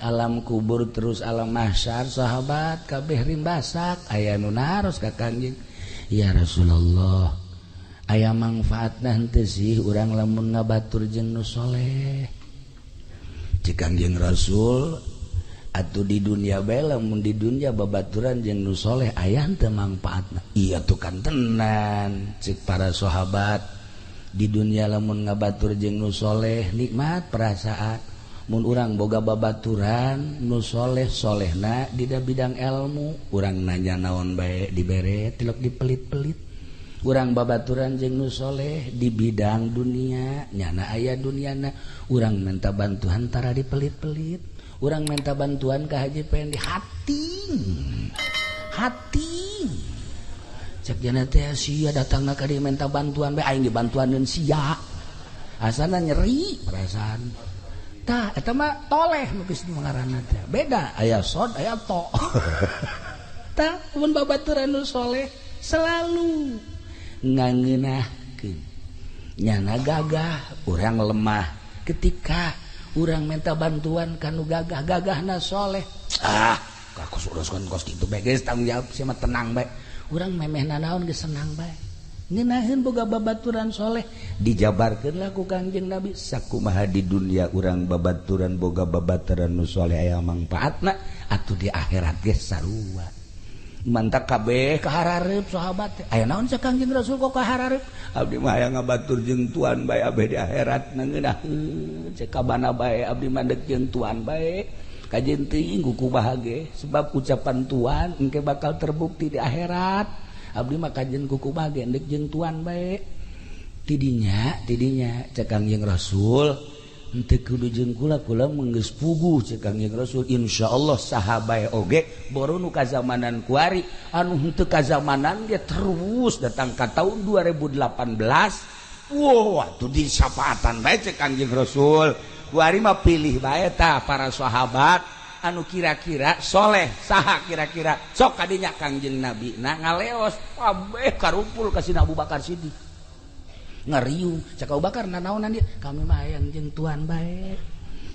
alam kubur terus alam mahsyar, sahabat kabeh rimbasak aya nu naros ka Kangjeng, ya Rasulullah, aya mangfaatna henteu sih urang lamun ngabatur jeung nu soleh? Cek Kangjeng Rasul, atuh di dunia bae lamun di dunia babaturan jeung nu soleh aya henteu mangfaatna? Iya tuh kan tenan cek para sahabat, di dunia lamun ngabatur jeung nu soleh nikmat perasaan. Mun urang boga babaturan nu soleh solehna di bidang ilmu, urang nanya naon bae dibere tilok dipelit-pelit. Urang babaturan jeung nu soleh di bidang dunia, nyana aya duniana, urang minta bantuan tara dipelit-pelit. Urang minta bantuan ka Haji Pendi hati. Hati. Cek jana teh sia datangna ka dieu minta bantuan bae aing dibantuaneun sia. Asana nyeri perasaan. Tah eta mah toleh nu geus ngaranna teh. Beda aya sod aya to. Tah mun babaturan nu soleh selalu ngangeunahkeun. Nyana gagah urang lemah ketika urang minta bantuan ka nu gagah-gagahna soleh. Ah, kos uruskeun kos kitu bae geus tanggung jawab sia mah tenang bae. Urang memeh nanaon geus senang bae. Ngeunaheun boga babaturan soleh dijabarkeun lah ku Kangjeng Nabi sakumaha di dunia urang babaturan boga babaturan nu soleh aya mangpaatna atuh di akhirat ge sarua. Mantak kabeh kaharareup sahabat teh aya naon sa Kangjeng Rasul kok kaharareup abdi mah hayang ngabatur jeung tuan bae abeh di akhirat ngeunaheun cek kabana bae abdi mah deuk jeung tuan bae kajeun teuing ku bahagia sebab ucapan tuan engke bakal terbukti di akhirat. Abdi mah kajeun kuku bahagia deuk jeung tuan bae tidinya tidinya cek Kangjeng Rasul henteu kudu jeung kula kula geus puguh cek Kangjeng Rasul insyaallah saha bae oge boru nu kazamanan kuari anu henteu kazamanan ge terus datang ka tahun 2018 wow atuh disapaatan bae cek Kangjeng Rasul kuari mah pilih bae tah para sahabat anu kira-kira soleh saha kira-kira sok kadinya Kangjeng Nabi nah ngaleos kabeh karumpul ka Sina Abu Bakar Siddiq ngariung cak Abu Bakar nanaonan dia kami mah hayang jeung tuan bae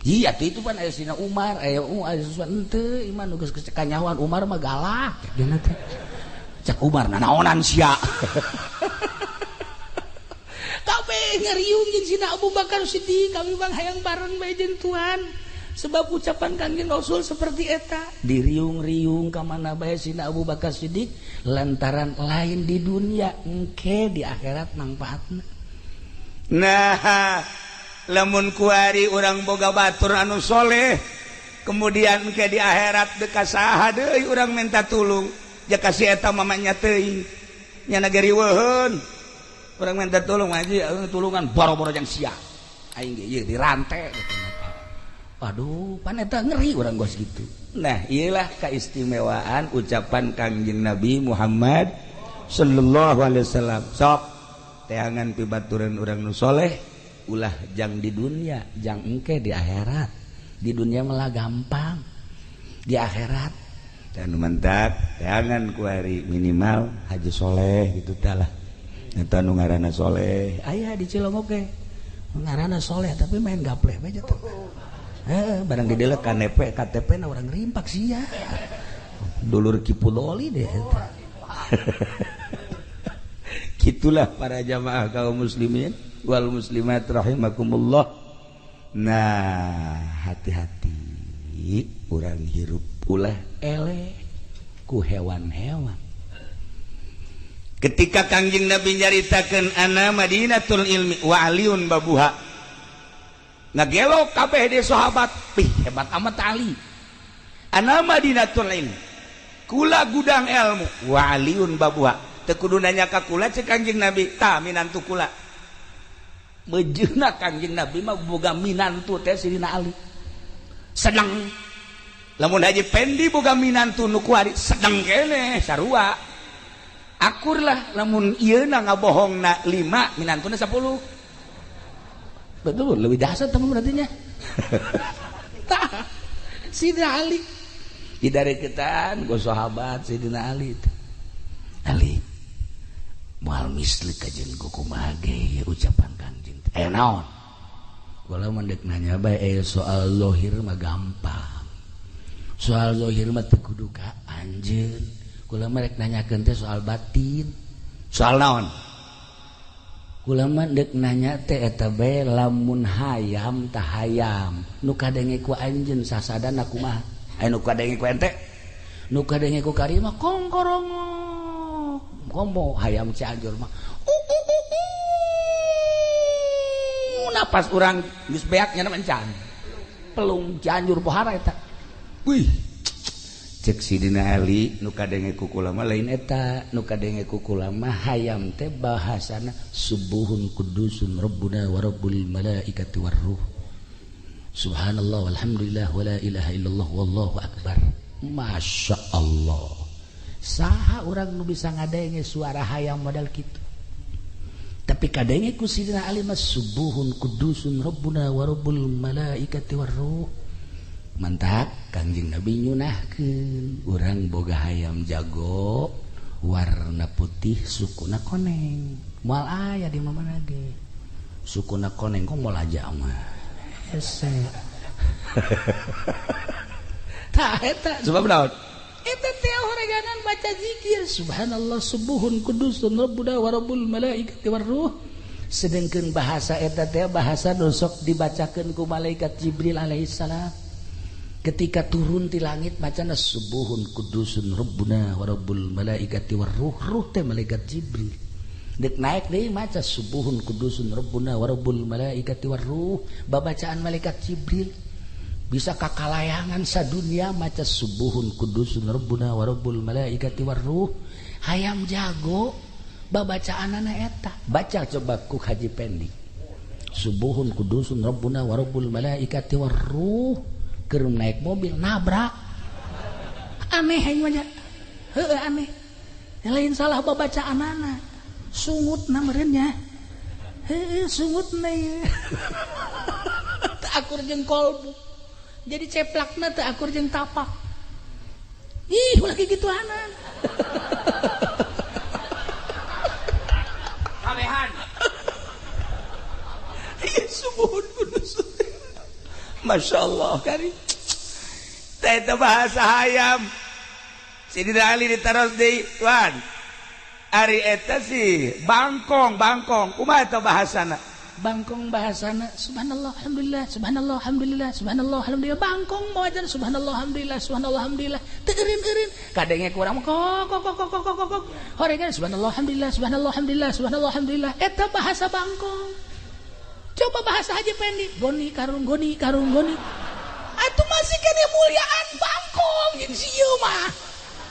iya tuh itu pan aya Sina Umar aya susuan henteu iman nu geus kanyahoan Umar mah galak dina teh cak Umar nanaonan sia kabeh ngariung jeung Sina Abu Bakar Siddiq kami mah hayang bareng bae jeung tuan sebab ucapan Kangjeng Rasul seperti eta diriung-riung ka mana bae Sina Abu Bakar Siddiq lantaran lain di dunia engke di akhirat mangpaatna. Nah lamun kuari urang boga batur anu soleh kemudian engke di akhirat deuk ka saha deui urang minta tulung ja ka si eta mamanya teuing nya geriweuheun urang minta tulung haji tulungan boro-boro jang sia aing ge ieu dirante gitu. Aduh, pan eta ngeri urang gos gitu. Nah, iyalah keistimewaan ucapan Kangjeng Nabi Muhammad sallallahu alaihi wasallam. Sok teangan pibaturan urang nu soleh ulah jang di dunia, jang engke di akhirat. Di dunia malah gampang. Di akhirat dan mantap teangan kuari minimal haji soleh gitu tah lah. Eta nu ngaranna soleh. Aya di Cilongok ge. Ngaranna soleh tapi main gapleh bae teh. Barang didelek KTP, KTP na orang rimpak sia. Dulur Kipudoli deh. Gitulah para jamaah kaum muslimin wal muslimat rahimakumullah. Nah, hati-hati urang hirup ulah eleh ku hewan-hewan. Ketika Kangjeng Nabi nyaritakeun ana Madinatul Ilmi wa aliun babuha. Ngagelok kabeh di sahabat, pih hebat amat Ali. Ana Madinatul Ilmi. Kula gudang ilmu wa aliun babuha. Teu kudu nanya ka kula cek Kangjeng Nabi, tah minantu kula. Mejeuna Kangjeng Nabi mah boga minantu teh Sidina Ali. Sedang lamun Haji Pendi boga minantu nu kuari sedang keneh sarua. Akurlah lamun ieu na ngabohongna 5 minantuna 10. Betul, lebih dahsyat teman berarti nya. Tah, Sidina Ali. Didari ketan go sahabat Sidina Ali. Ali. Moal misli kajeun ku kumaha ge ucapan Kangjeng. Eh naon? Kula mah deuk nanya bae soal zahir mah gampang. Soal zahir mah teu kudu ka anjeun. Kula mah rek nanyakeun teh soal batin. Soal naon? Kula mah deuk nanya teh eta bae lamun hayam tah hayam nu kadenge ku anjeun sasadana kumaha? Aya nu kadenge ku ente? Nu kadenge ku kari mah kongkorongok. Komo hayam Cianjur mah. Napas urang geus beak nya encan. Pelung Cianjur pohara eta. Wih, cek Sidina Ali nu kadenge ku kula mah lain eta, nu kadenge ku kula mah hayam teh bahasana subuhun kudusun rabbuna wa rabbul malaikati warruh. Subhanallah walhamdulillah wala ilaha illallah wallahu akbar. Masya Allah. Saha urang nu bisa ngadenge suara hayam modal kitu. Tapi kadenge ku Sidina Ali mah subuhun kudusun rabbuna wa rabbul malaikati warruh. Mantap Kangjeng Nabi nyunahkeun urang boga hayam jago warna putih sukuna koneng. Moal aya di mana ge. Sukuna koneng kok moal aja mah. Hese. Tah eta sebab naon? Eta teh horeganan baca zikir subhanallah subuhun kudusun rabbuna wa rabbul malaikati warruh. Sedengkeun bahasa eta teh bahasa nu sok dibacakeun ku malaikat Jibril alaihissalam. Ketika turun di langit bacana subuhun kudusun rabbuna wa rabbul malaikati warruh, ruh teh malaikat Jibril. Dek naik deui maca subuhun kudusun rabbuna wa rabbul malaikati warruh, babacaan malaikat Jibril. Bisa kakalayangan sadunia maca subuhun kudusun rabbuna wa rabbul malaikati warruh. Hayam jago babacaanana eta. Baca coba ku Haji Pendi. Subuhun kudusun rabbuna wa rabbul malaikati warruh. Keur naik mobil nabrak. Aneh aing mah. Heueuh aneh. Lain salah babacaanana. Sungutna meureun nya. Heueuh sungutna ieu. Teu akur jeung kolbu. Jadi ceplakna teu akur jeung tapak. Ih, ulah kikituanan. Kabehan. Ieu subuhun kudus. Masya Allah kari. Teh bahasa hayam. Sidina Ali ditaros deui, tuan. Ari eta sih bangkong, bangkong. Kumaha eta bahasana? Bangkong bahasana subhanallah alhamdulillah subhanallah alhamdulillah subhanallah alhamdulillah. Bangkong mawajan subhanallah alhamdulillah subhanallah alhamdulillah. Teu eureun-eureun. Kadenge kurang kok kok kok kok kok kok. Horegan subhanallah alhamdulillah subhanallah alhamdulillah subhanallah alhamdulillah. Eta bahasa bangkong. Coba bahasa Haji Pendi, goni karung goni karung goni. Atuh masih kene muliaan bangkong jeung si ieu mah.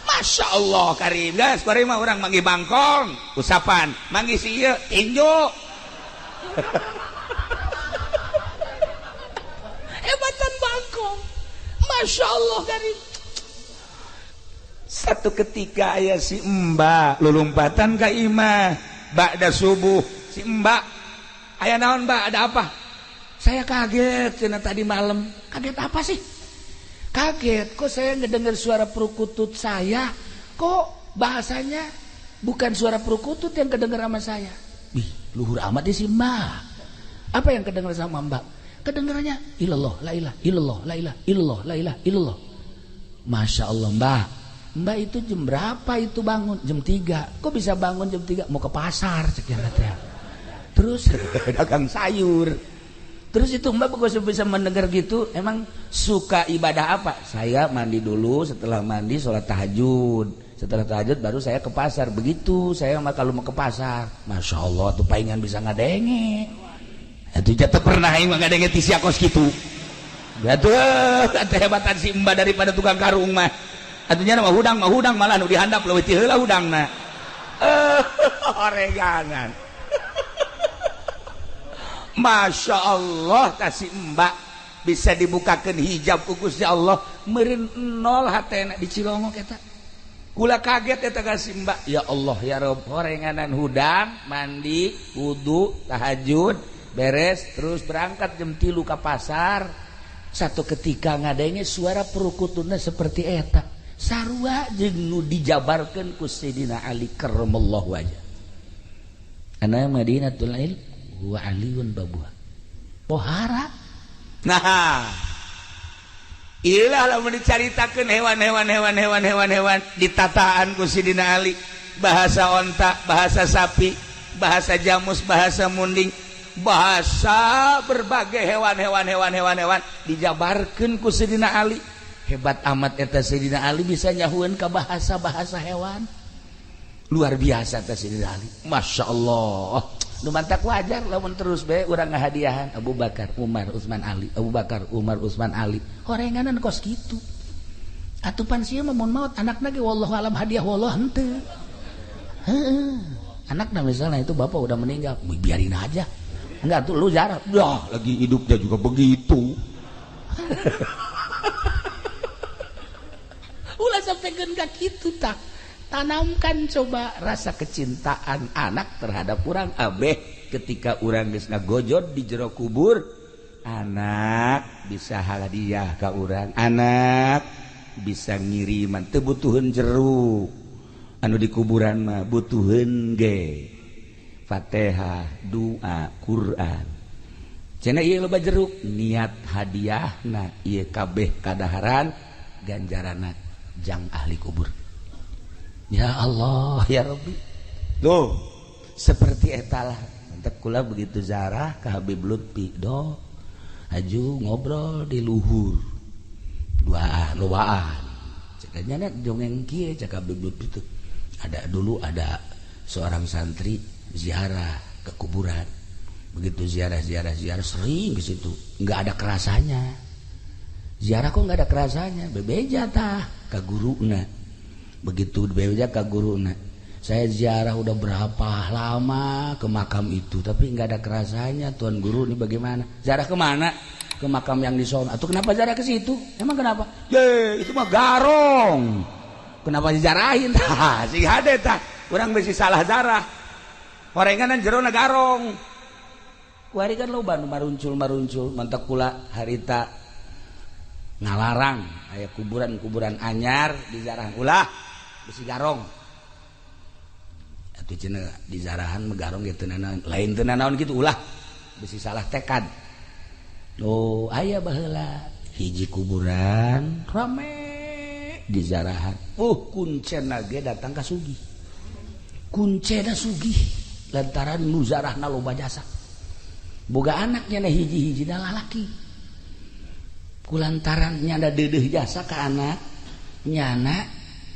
Masya Allah karim guys, karim mah urang manggih bangkong, usapan, manggih si ieu tinju. Hebatan bangkong. Masya Allah karim. Satu ketika aya si Mbak lulumpatan ka imah ba'da subuh, si Mbak aya naon Mbak, ada apa? Saya kaget cenah tadi malam. Kaget apa sih? Kaget kok saya ngedengar suara perkutut saya, kok bahasanya bukan suara perkutut yang kedengar sama saya. Ih, luhur amat sih Mbak. Apa yang kedengar sama Mbak? Kedengarannya ilallah la ilah illallah la ilah illallah la ilah illallah. Masya Allah Mbak. Mbak itu jam berapa itu bangun? Jam 3. Kok bisa bangun jam 3? Mau ke pasar sekian ya. Terus dagang sayur. Terus itu Mbak kok bisa mendengar gitu? Emang suka ibadah apa? Saya mandi dulu, setelah mandi sholat tahajud. Setelah tahajud baru saya ke pasar. Begitu saya mah kalau mau ke pasar. Masya Allah tuh palingan bisa ngadenge. Itu jatuh pernah aing mah ngadenge ti sia kos kitu. Atuh kehebatan si Mbak daripada tukang karung mah. Atunya mah hudang malah nu dihandap leuwih ti heula hudangna. Oreganan. Masya Allah kasih Mbak bisa dibukakan hijab ku Gusti Allah meureun nol hatena di Cilongok eta. Kula kaget eta kasih Mbak. Ya Allah ya Rob, horenganan hudang, mandi, wudu, tahajud, beres terus berangkat jam 3 ka pasar. Satu ketika ngadenge suara perukutuna seperti eta. Sarua jeung nu dijabarkeun ku Sayyidina Ali karramallahu wajah. Ana Madinatul Ilm wa aliyun babuha. Pohara. Nah, ilah lamun dicaritakeun hewan-hewan hewan-hewan hewan-hewan ditataan ku Sidina Ali, bahasa onta, bahasa sapi, bahasa jamus, bahasa munding, bahasa berbagai hewan-hewan hewan-hewan hewan dijabarkeun ku Sidina Ali. Hebat amat eta Sidina Ali bisa nyahueun ka bahasa-bahasa hewan. Luar biasa eta Sidina Ali. Masya Allah. Nu mantak wajar lamun terus bae urang ngahadiahan Abu Bakar, Umar, Utsman, Ali, Abu Bakar, Umar, Utsman, Ali. Horenganan kos kitu. Atuh pan sia mah mun maot anakna ge wallahu alam hadiah wallah henteu. Heeh. Anakna misalnya itu bapak udah meninggal, biarin aja. Enggak tuh lu jarah. Dah, lagi hidupnya juga begitu. Ulah sampai ka kitu tah. Tanamkan coba rasa kecintaan anak terhadap urang abeh ketika urang geus ngagojod di jero kubur, anak bisa hadiah ka urang, anak bisa ngiriman teu butuheun jeruk anu di kuburan mah butuheun ge Fatihah, doa, Quran. Cenah ieu loba jeruk niat hadiahna ieu kabeh kadaharan ganjaranna jang ahli kubur. Ya Allah ya Rabbi. Loh, seperti etalah. Mantap kula begitu zarah ke Habib Lutfi do. Haju ngobrol di luhur. Duaan, lobaan. Cekanya net jongeng kieu cek Habib Lutfi tuh. Ada dulu ada seorang santri ziarah ke kuburan. Begitu ziarah sering ke situ, enggak ada kerasanya. Ziarah kok enggak ada kerasanya, bebeja tah ka guruna. Begitu bebeja ka guruna, saya ziarah udah berapa lama ke makam itu tapi enggak ada kerasanya, tuan guru ini bagaimana? Ziarah kemana? Ke makam yang di sono. Atau kenapa ziarah ke situ? Emang kenapa? Ye, itu mah garong. Kenapa dijarahin? Tah, sing hade tah. Urang bisi salah zarah. Horenganan jerona garong. Kuari kan loba nu maruncul-maruncul mantak kula harita ngalarang aya kuburan-kuburan anyar dizarah ulah bisi garong. Atuh cenah dizarahan mah garong ge teu nanaon, lain teu nanaon kitu ulah bisi salah tekad. Oh, aya baheula hiji kuburan rame dizarahan. Kuncena ge datang ka sugih. Kuncena sugih lantaran nu zarahna loba jasa. Boga anaknya na hiji-hiji na lalaki. Kulantaran nyanda deudeuh jasa ka anak, nyana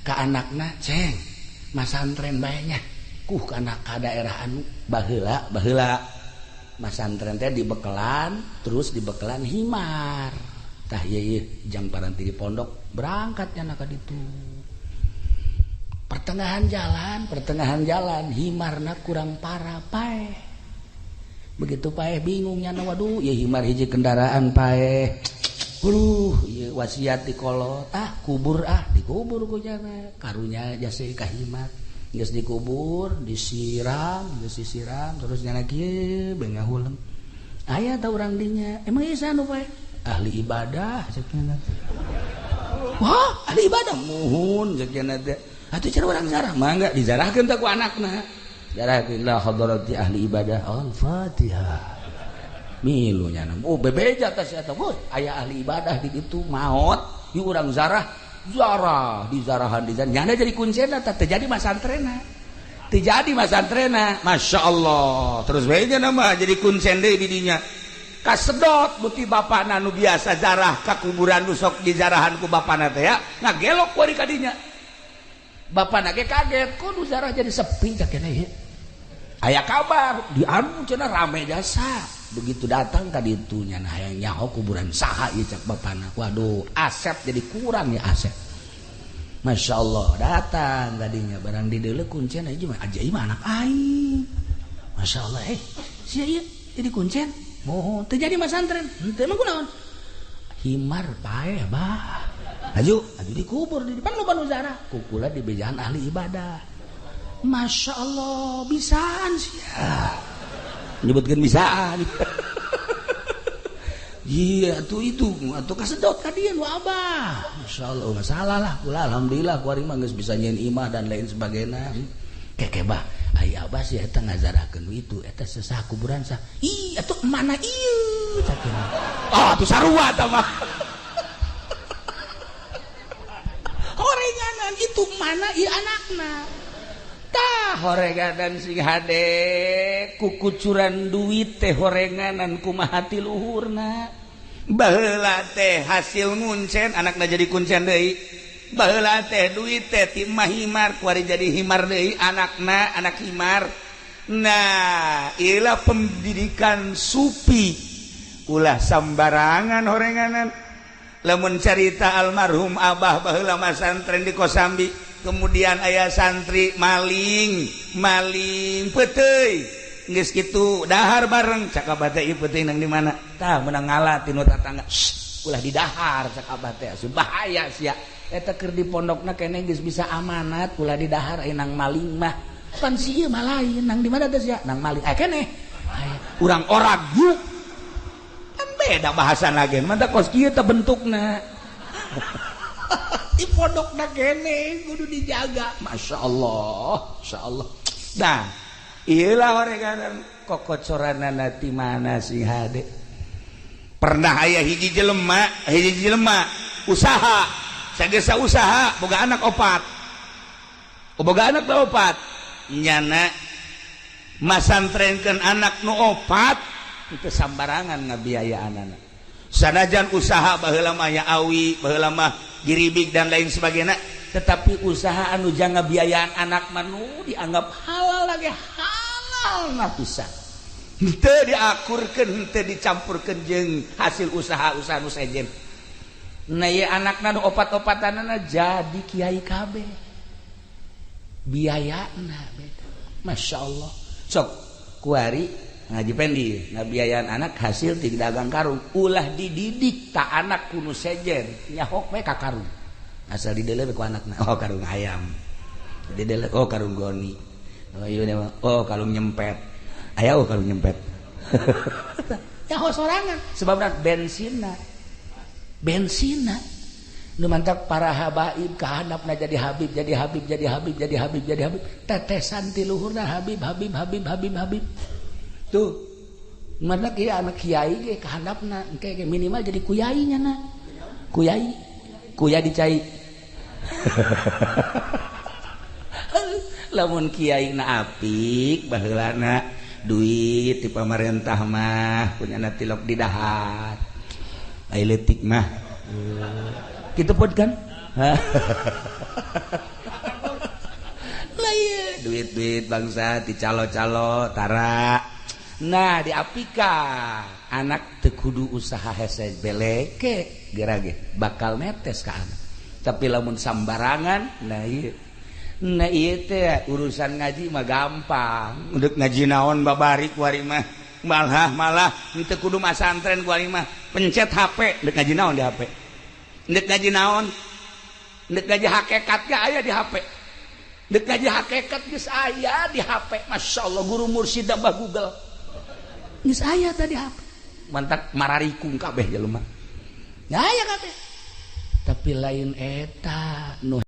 ka anakna ceng masantren bae nya. Kuh kana ka daerah anu baheula baheula masantren teh dibekelan terus dibekelan himar. Tah ieu jang paranti di pondok berangkat nyana ka ditu. Pertengahan jalan himarna kurang parah paeh. Begitu paeh bingung nyana waduh ieu himar hiji kendaraan paeh. Huluh ieu wasiat dikolot ah kubur ah dikubur ku nyana karunya jasa ka himar. Geus dikubur disiram geus disiram terus nyana kieu bae ngahuleng. Aya ta urang dinya emang ieu anu paeh ahli ibadah cek nyana. Wah, ahli ibadah muhun cek nyana teh. Atuh cara urang zarah mangga dizarahkeun teh ku anakna. Zarahkeun la hadarati ahli ibadah al-Fatihah. Milu nyana. Oh bebeja teh sia teh. Aya ahli ibadah di ditu maot, ieu urang zarah, zarah dizarahan dizarah. Nyana jadi kuncena teh teu jadi masantrena. Teu jadi masantrena. Masyaallah. Terus bae nya mah jadi kuncen deui di dinya. Kasedot buti bapana nu biasa zarah ka kuburan nu sok dizarahan ku bapana teh ya, ngagelok ku ari ka dinya. Bapana ge kaget, kok nu zarah jadi sepi cak keneh ieu. Aya kabar di anu cenah rame jasa. Begitu datang ka ditu nya hayang nyaho kuburan saha ieu cak bapana. Waduh, asep jadi kurang ya asep. Masya Allah datang tadinya barang di deuleu kuncen aja mah aja mah anak aing. Masya Allah sia ieu jadi kuncen. Mohon terjadi masantren. Henteu emang kunaon? Himar paeh bah. Aju, aju dikubur di depan loba nu zarah. Kukula di bejaan ahli ibadah. Masya Allah bisaan sia. Nyebutkeun bisaan. Iya atuh itu atuh kasedot ka dieu nu abah. Masya Allah masalah lah kula alhamdulillah kuari mah geus bisa nyieun imah dan lain sebagainya. Keke bah aya abah sih eta ngazarahkeun itu eta sesah kuburan sah. Ih atuh mana ieu cak. Ah atuh sarua tah mah. Horenganan itu mana ieu anakna. Tah horenganan sing hade kukucuran duit teh horenganan kumaha ti luhurna. Baheula teh hasil nguncen anakna jadi kuncen deui. Baheula teh duit teh ti mah himar kuari jadi himar deui anakna anak himar. Nah, ilah pendidikan supi, ulah sambarangan horenganan. Lamun carita almarhum Abah baheula masantren di Kosambi, kemudian aya santri maling, maling peuteuy, geus kitu dahar bareng. Cak Abah teh, ieu peuteuy nang di mana? Tah, meunang ngala tinu tatangga. Ulah didahar, cak Abah teh, bahaya sia. Eta keur di pondokna keneh geus bisa amanat, ulah didahar aya nang maling mah. Pan si ieu mah lain, nang di mana teh sia? Nang maling. Aya keneh. Urang orag yuk. Kan beda bahasan lagi. Mantap kos kieu teh bentukna. Di pondokna keneh kudu dijaga. Masya Allah, Masya Allah. Nah, iyalah horenganan kokocoranana ti mana sing hade. Pernah aya hiji jelema usaha, sagesa usaha boga anak opat. Boga anak opat. Nyana masantrenkeun anak nu opat itu sambarangan ngabiayaan anak. Sanajan usaha baheula mah ya awi, baheula mah giribik dan lain sebagainya, tetapi usaha anu jangan biayaan anak manu dianggap halal lagi halal na pisan. Henteu diakurkeun, henteu dicampurkeun jeung hasil usaha-usaha nu sejen. Nah, ieu anakna nu opat-opatanana jadi kiai kabeh. Biayana beda. Masya Allah. Sok kuari ngaji pendi ngabiayaan anak hasil ti dagang karung, ulah dididik tak anak kunu sejen nyahok we ka karung. Asal didele ku anakna, oh karung ayam. Didele, oh karung goni. Oh ieu oh karung nyempet. Aya oh karung nyempet. Nyaho sorangan sebabna bensinna. Bensinna nu mantak para habaib kahandapna jadi habib, jadi habib, jadi habib, jadi habib, jadi habib. Tetesan ti luhurna habib, habib, habib, habib, habib. Tuh. Mana kieu anak kiai ge kahandapna engke ge minimal jadi kuyai nya na. Kuyai. Kuya dicai. Lamun kiai na apik baheulana duit ti pamarentah mah punyana tilok di dahar. Ai leutik mah. Gitu pun kan? Lah iya, duit-duit bangsa dicalo-calo tara. Nah, diapika anak teu kudu usaha hese beleke gerage bakal netes ka anak. Tapi lamun sambarangan, nah ieu. Nah ieu teh urusan ngaji mah gampang. Udah ngaji naon babari kuari mah. Malah teu kudu masantren kuari mah. Pencet HP, deuk ngaji naon di HP. Ndek ngaji naon, ndek ngaji hakikatnya aya di HP, ndek ngaji hakikat geus aya di HP. Masya Allah, guru mursyid bah Google geus aya tadi HP. Mantak mararikung kabeh jelema. Aya kabeh. Tapi lain eta nu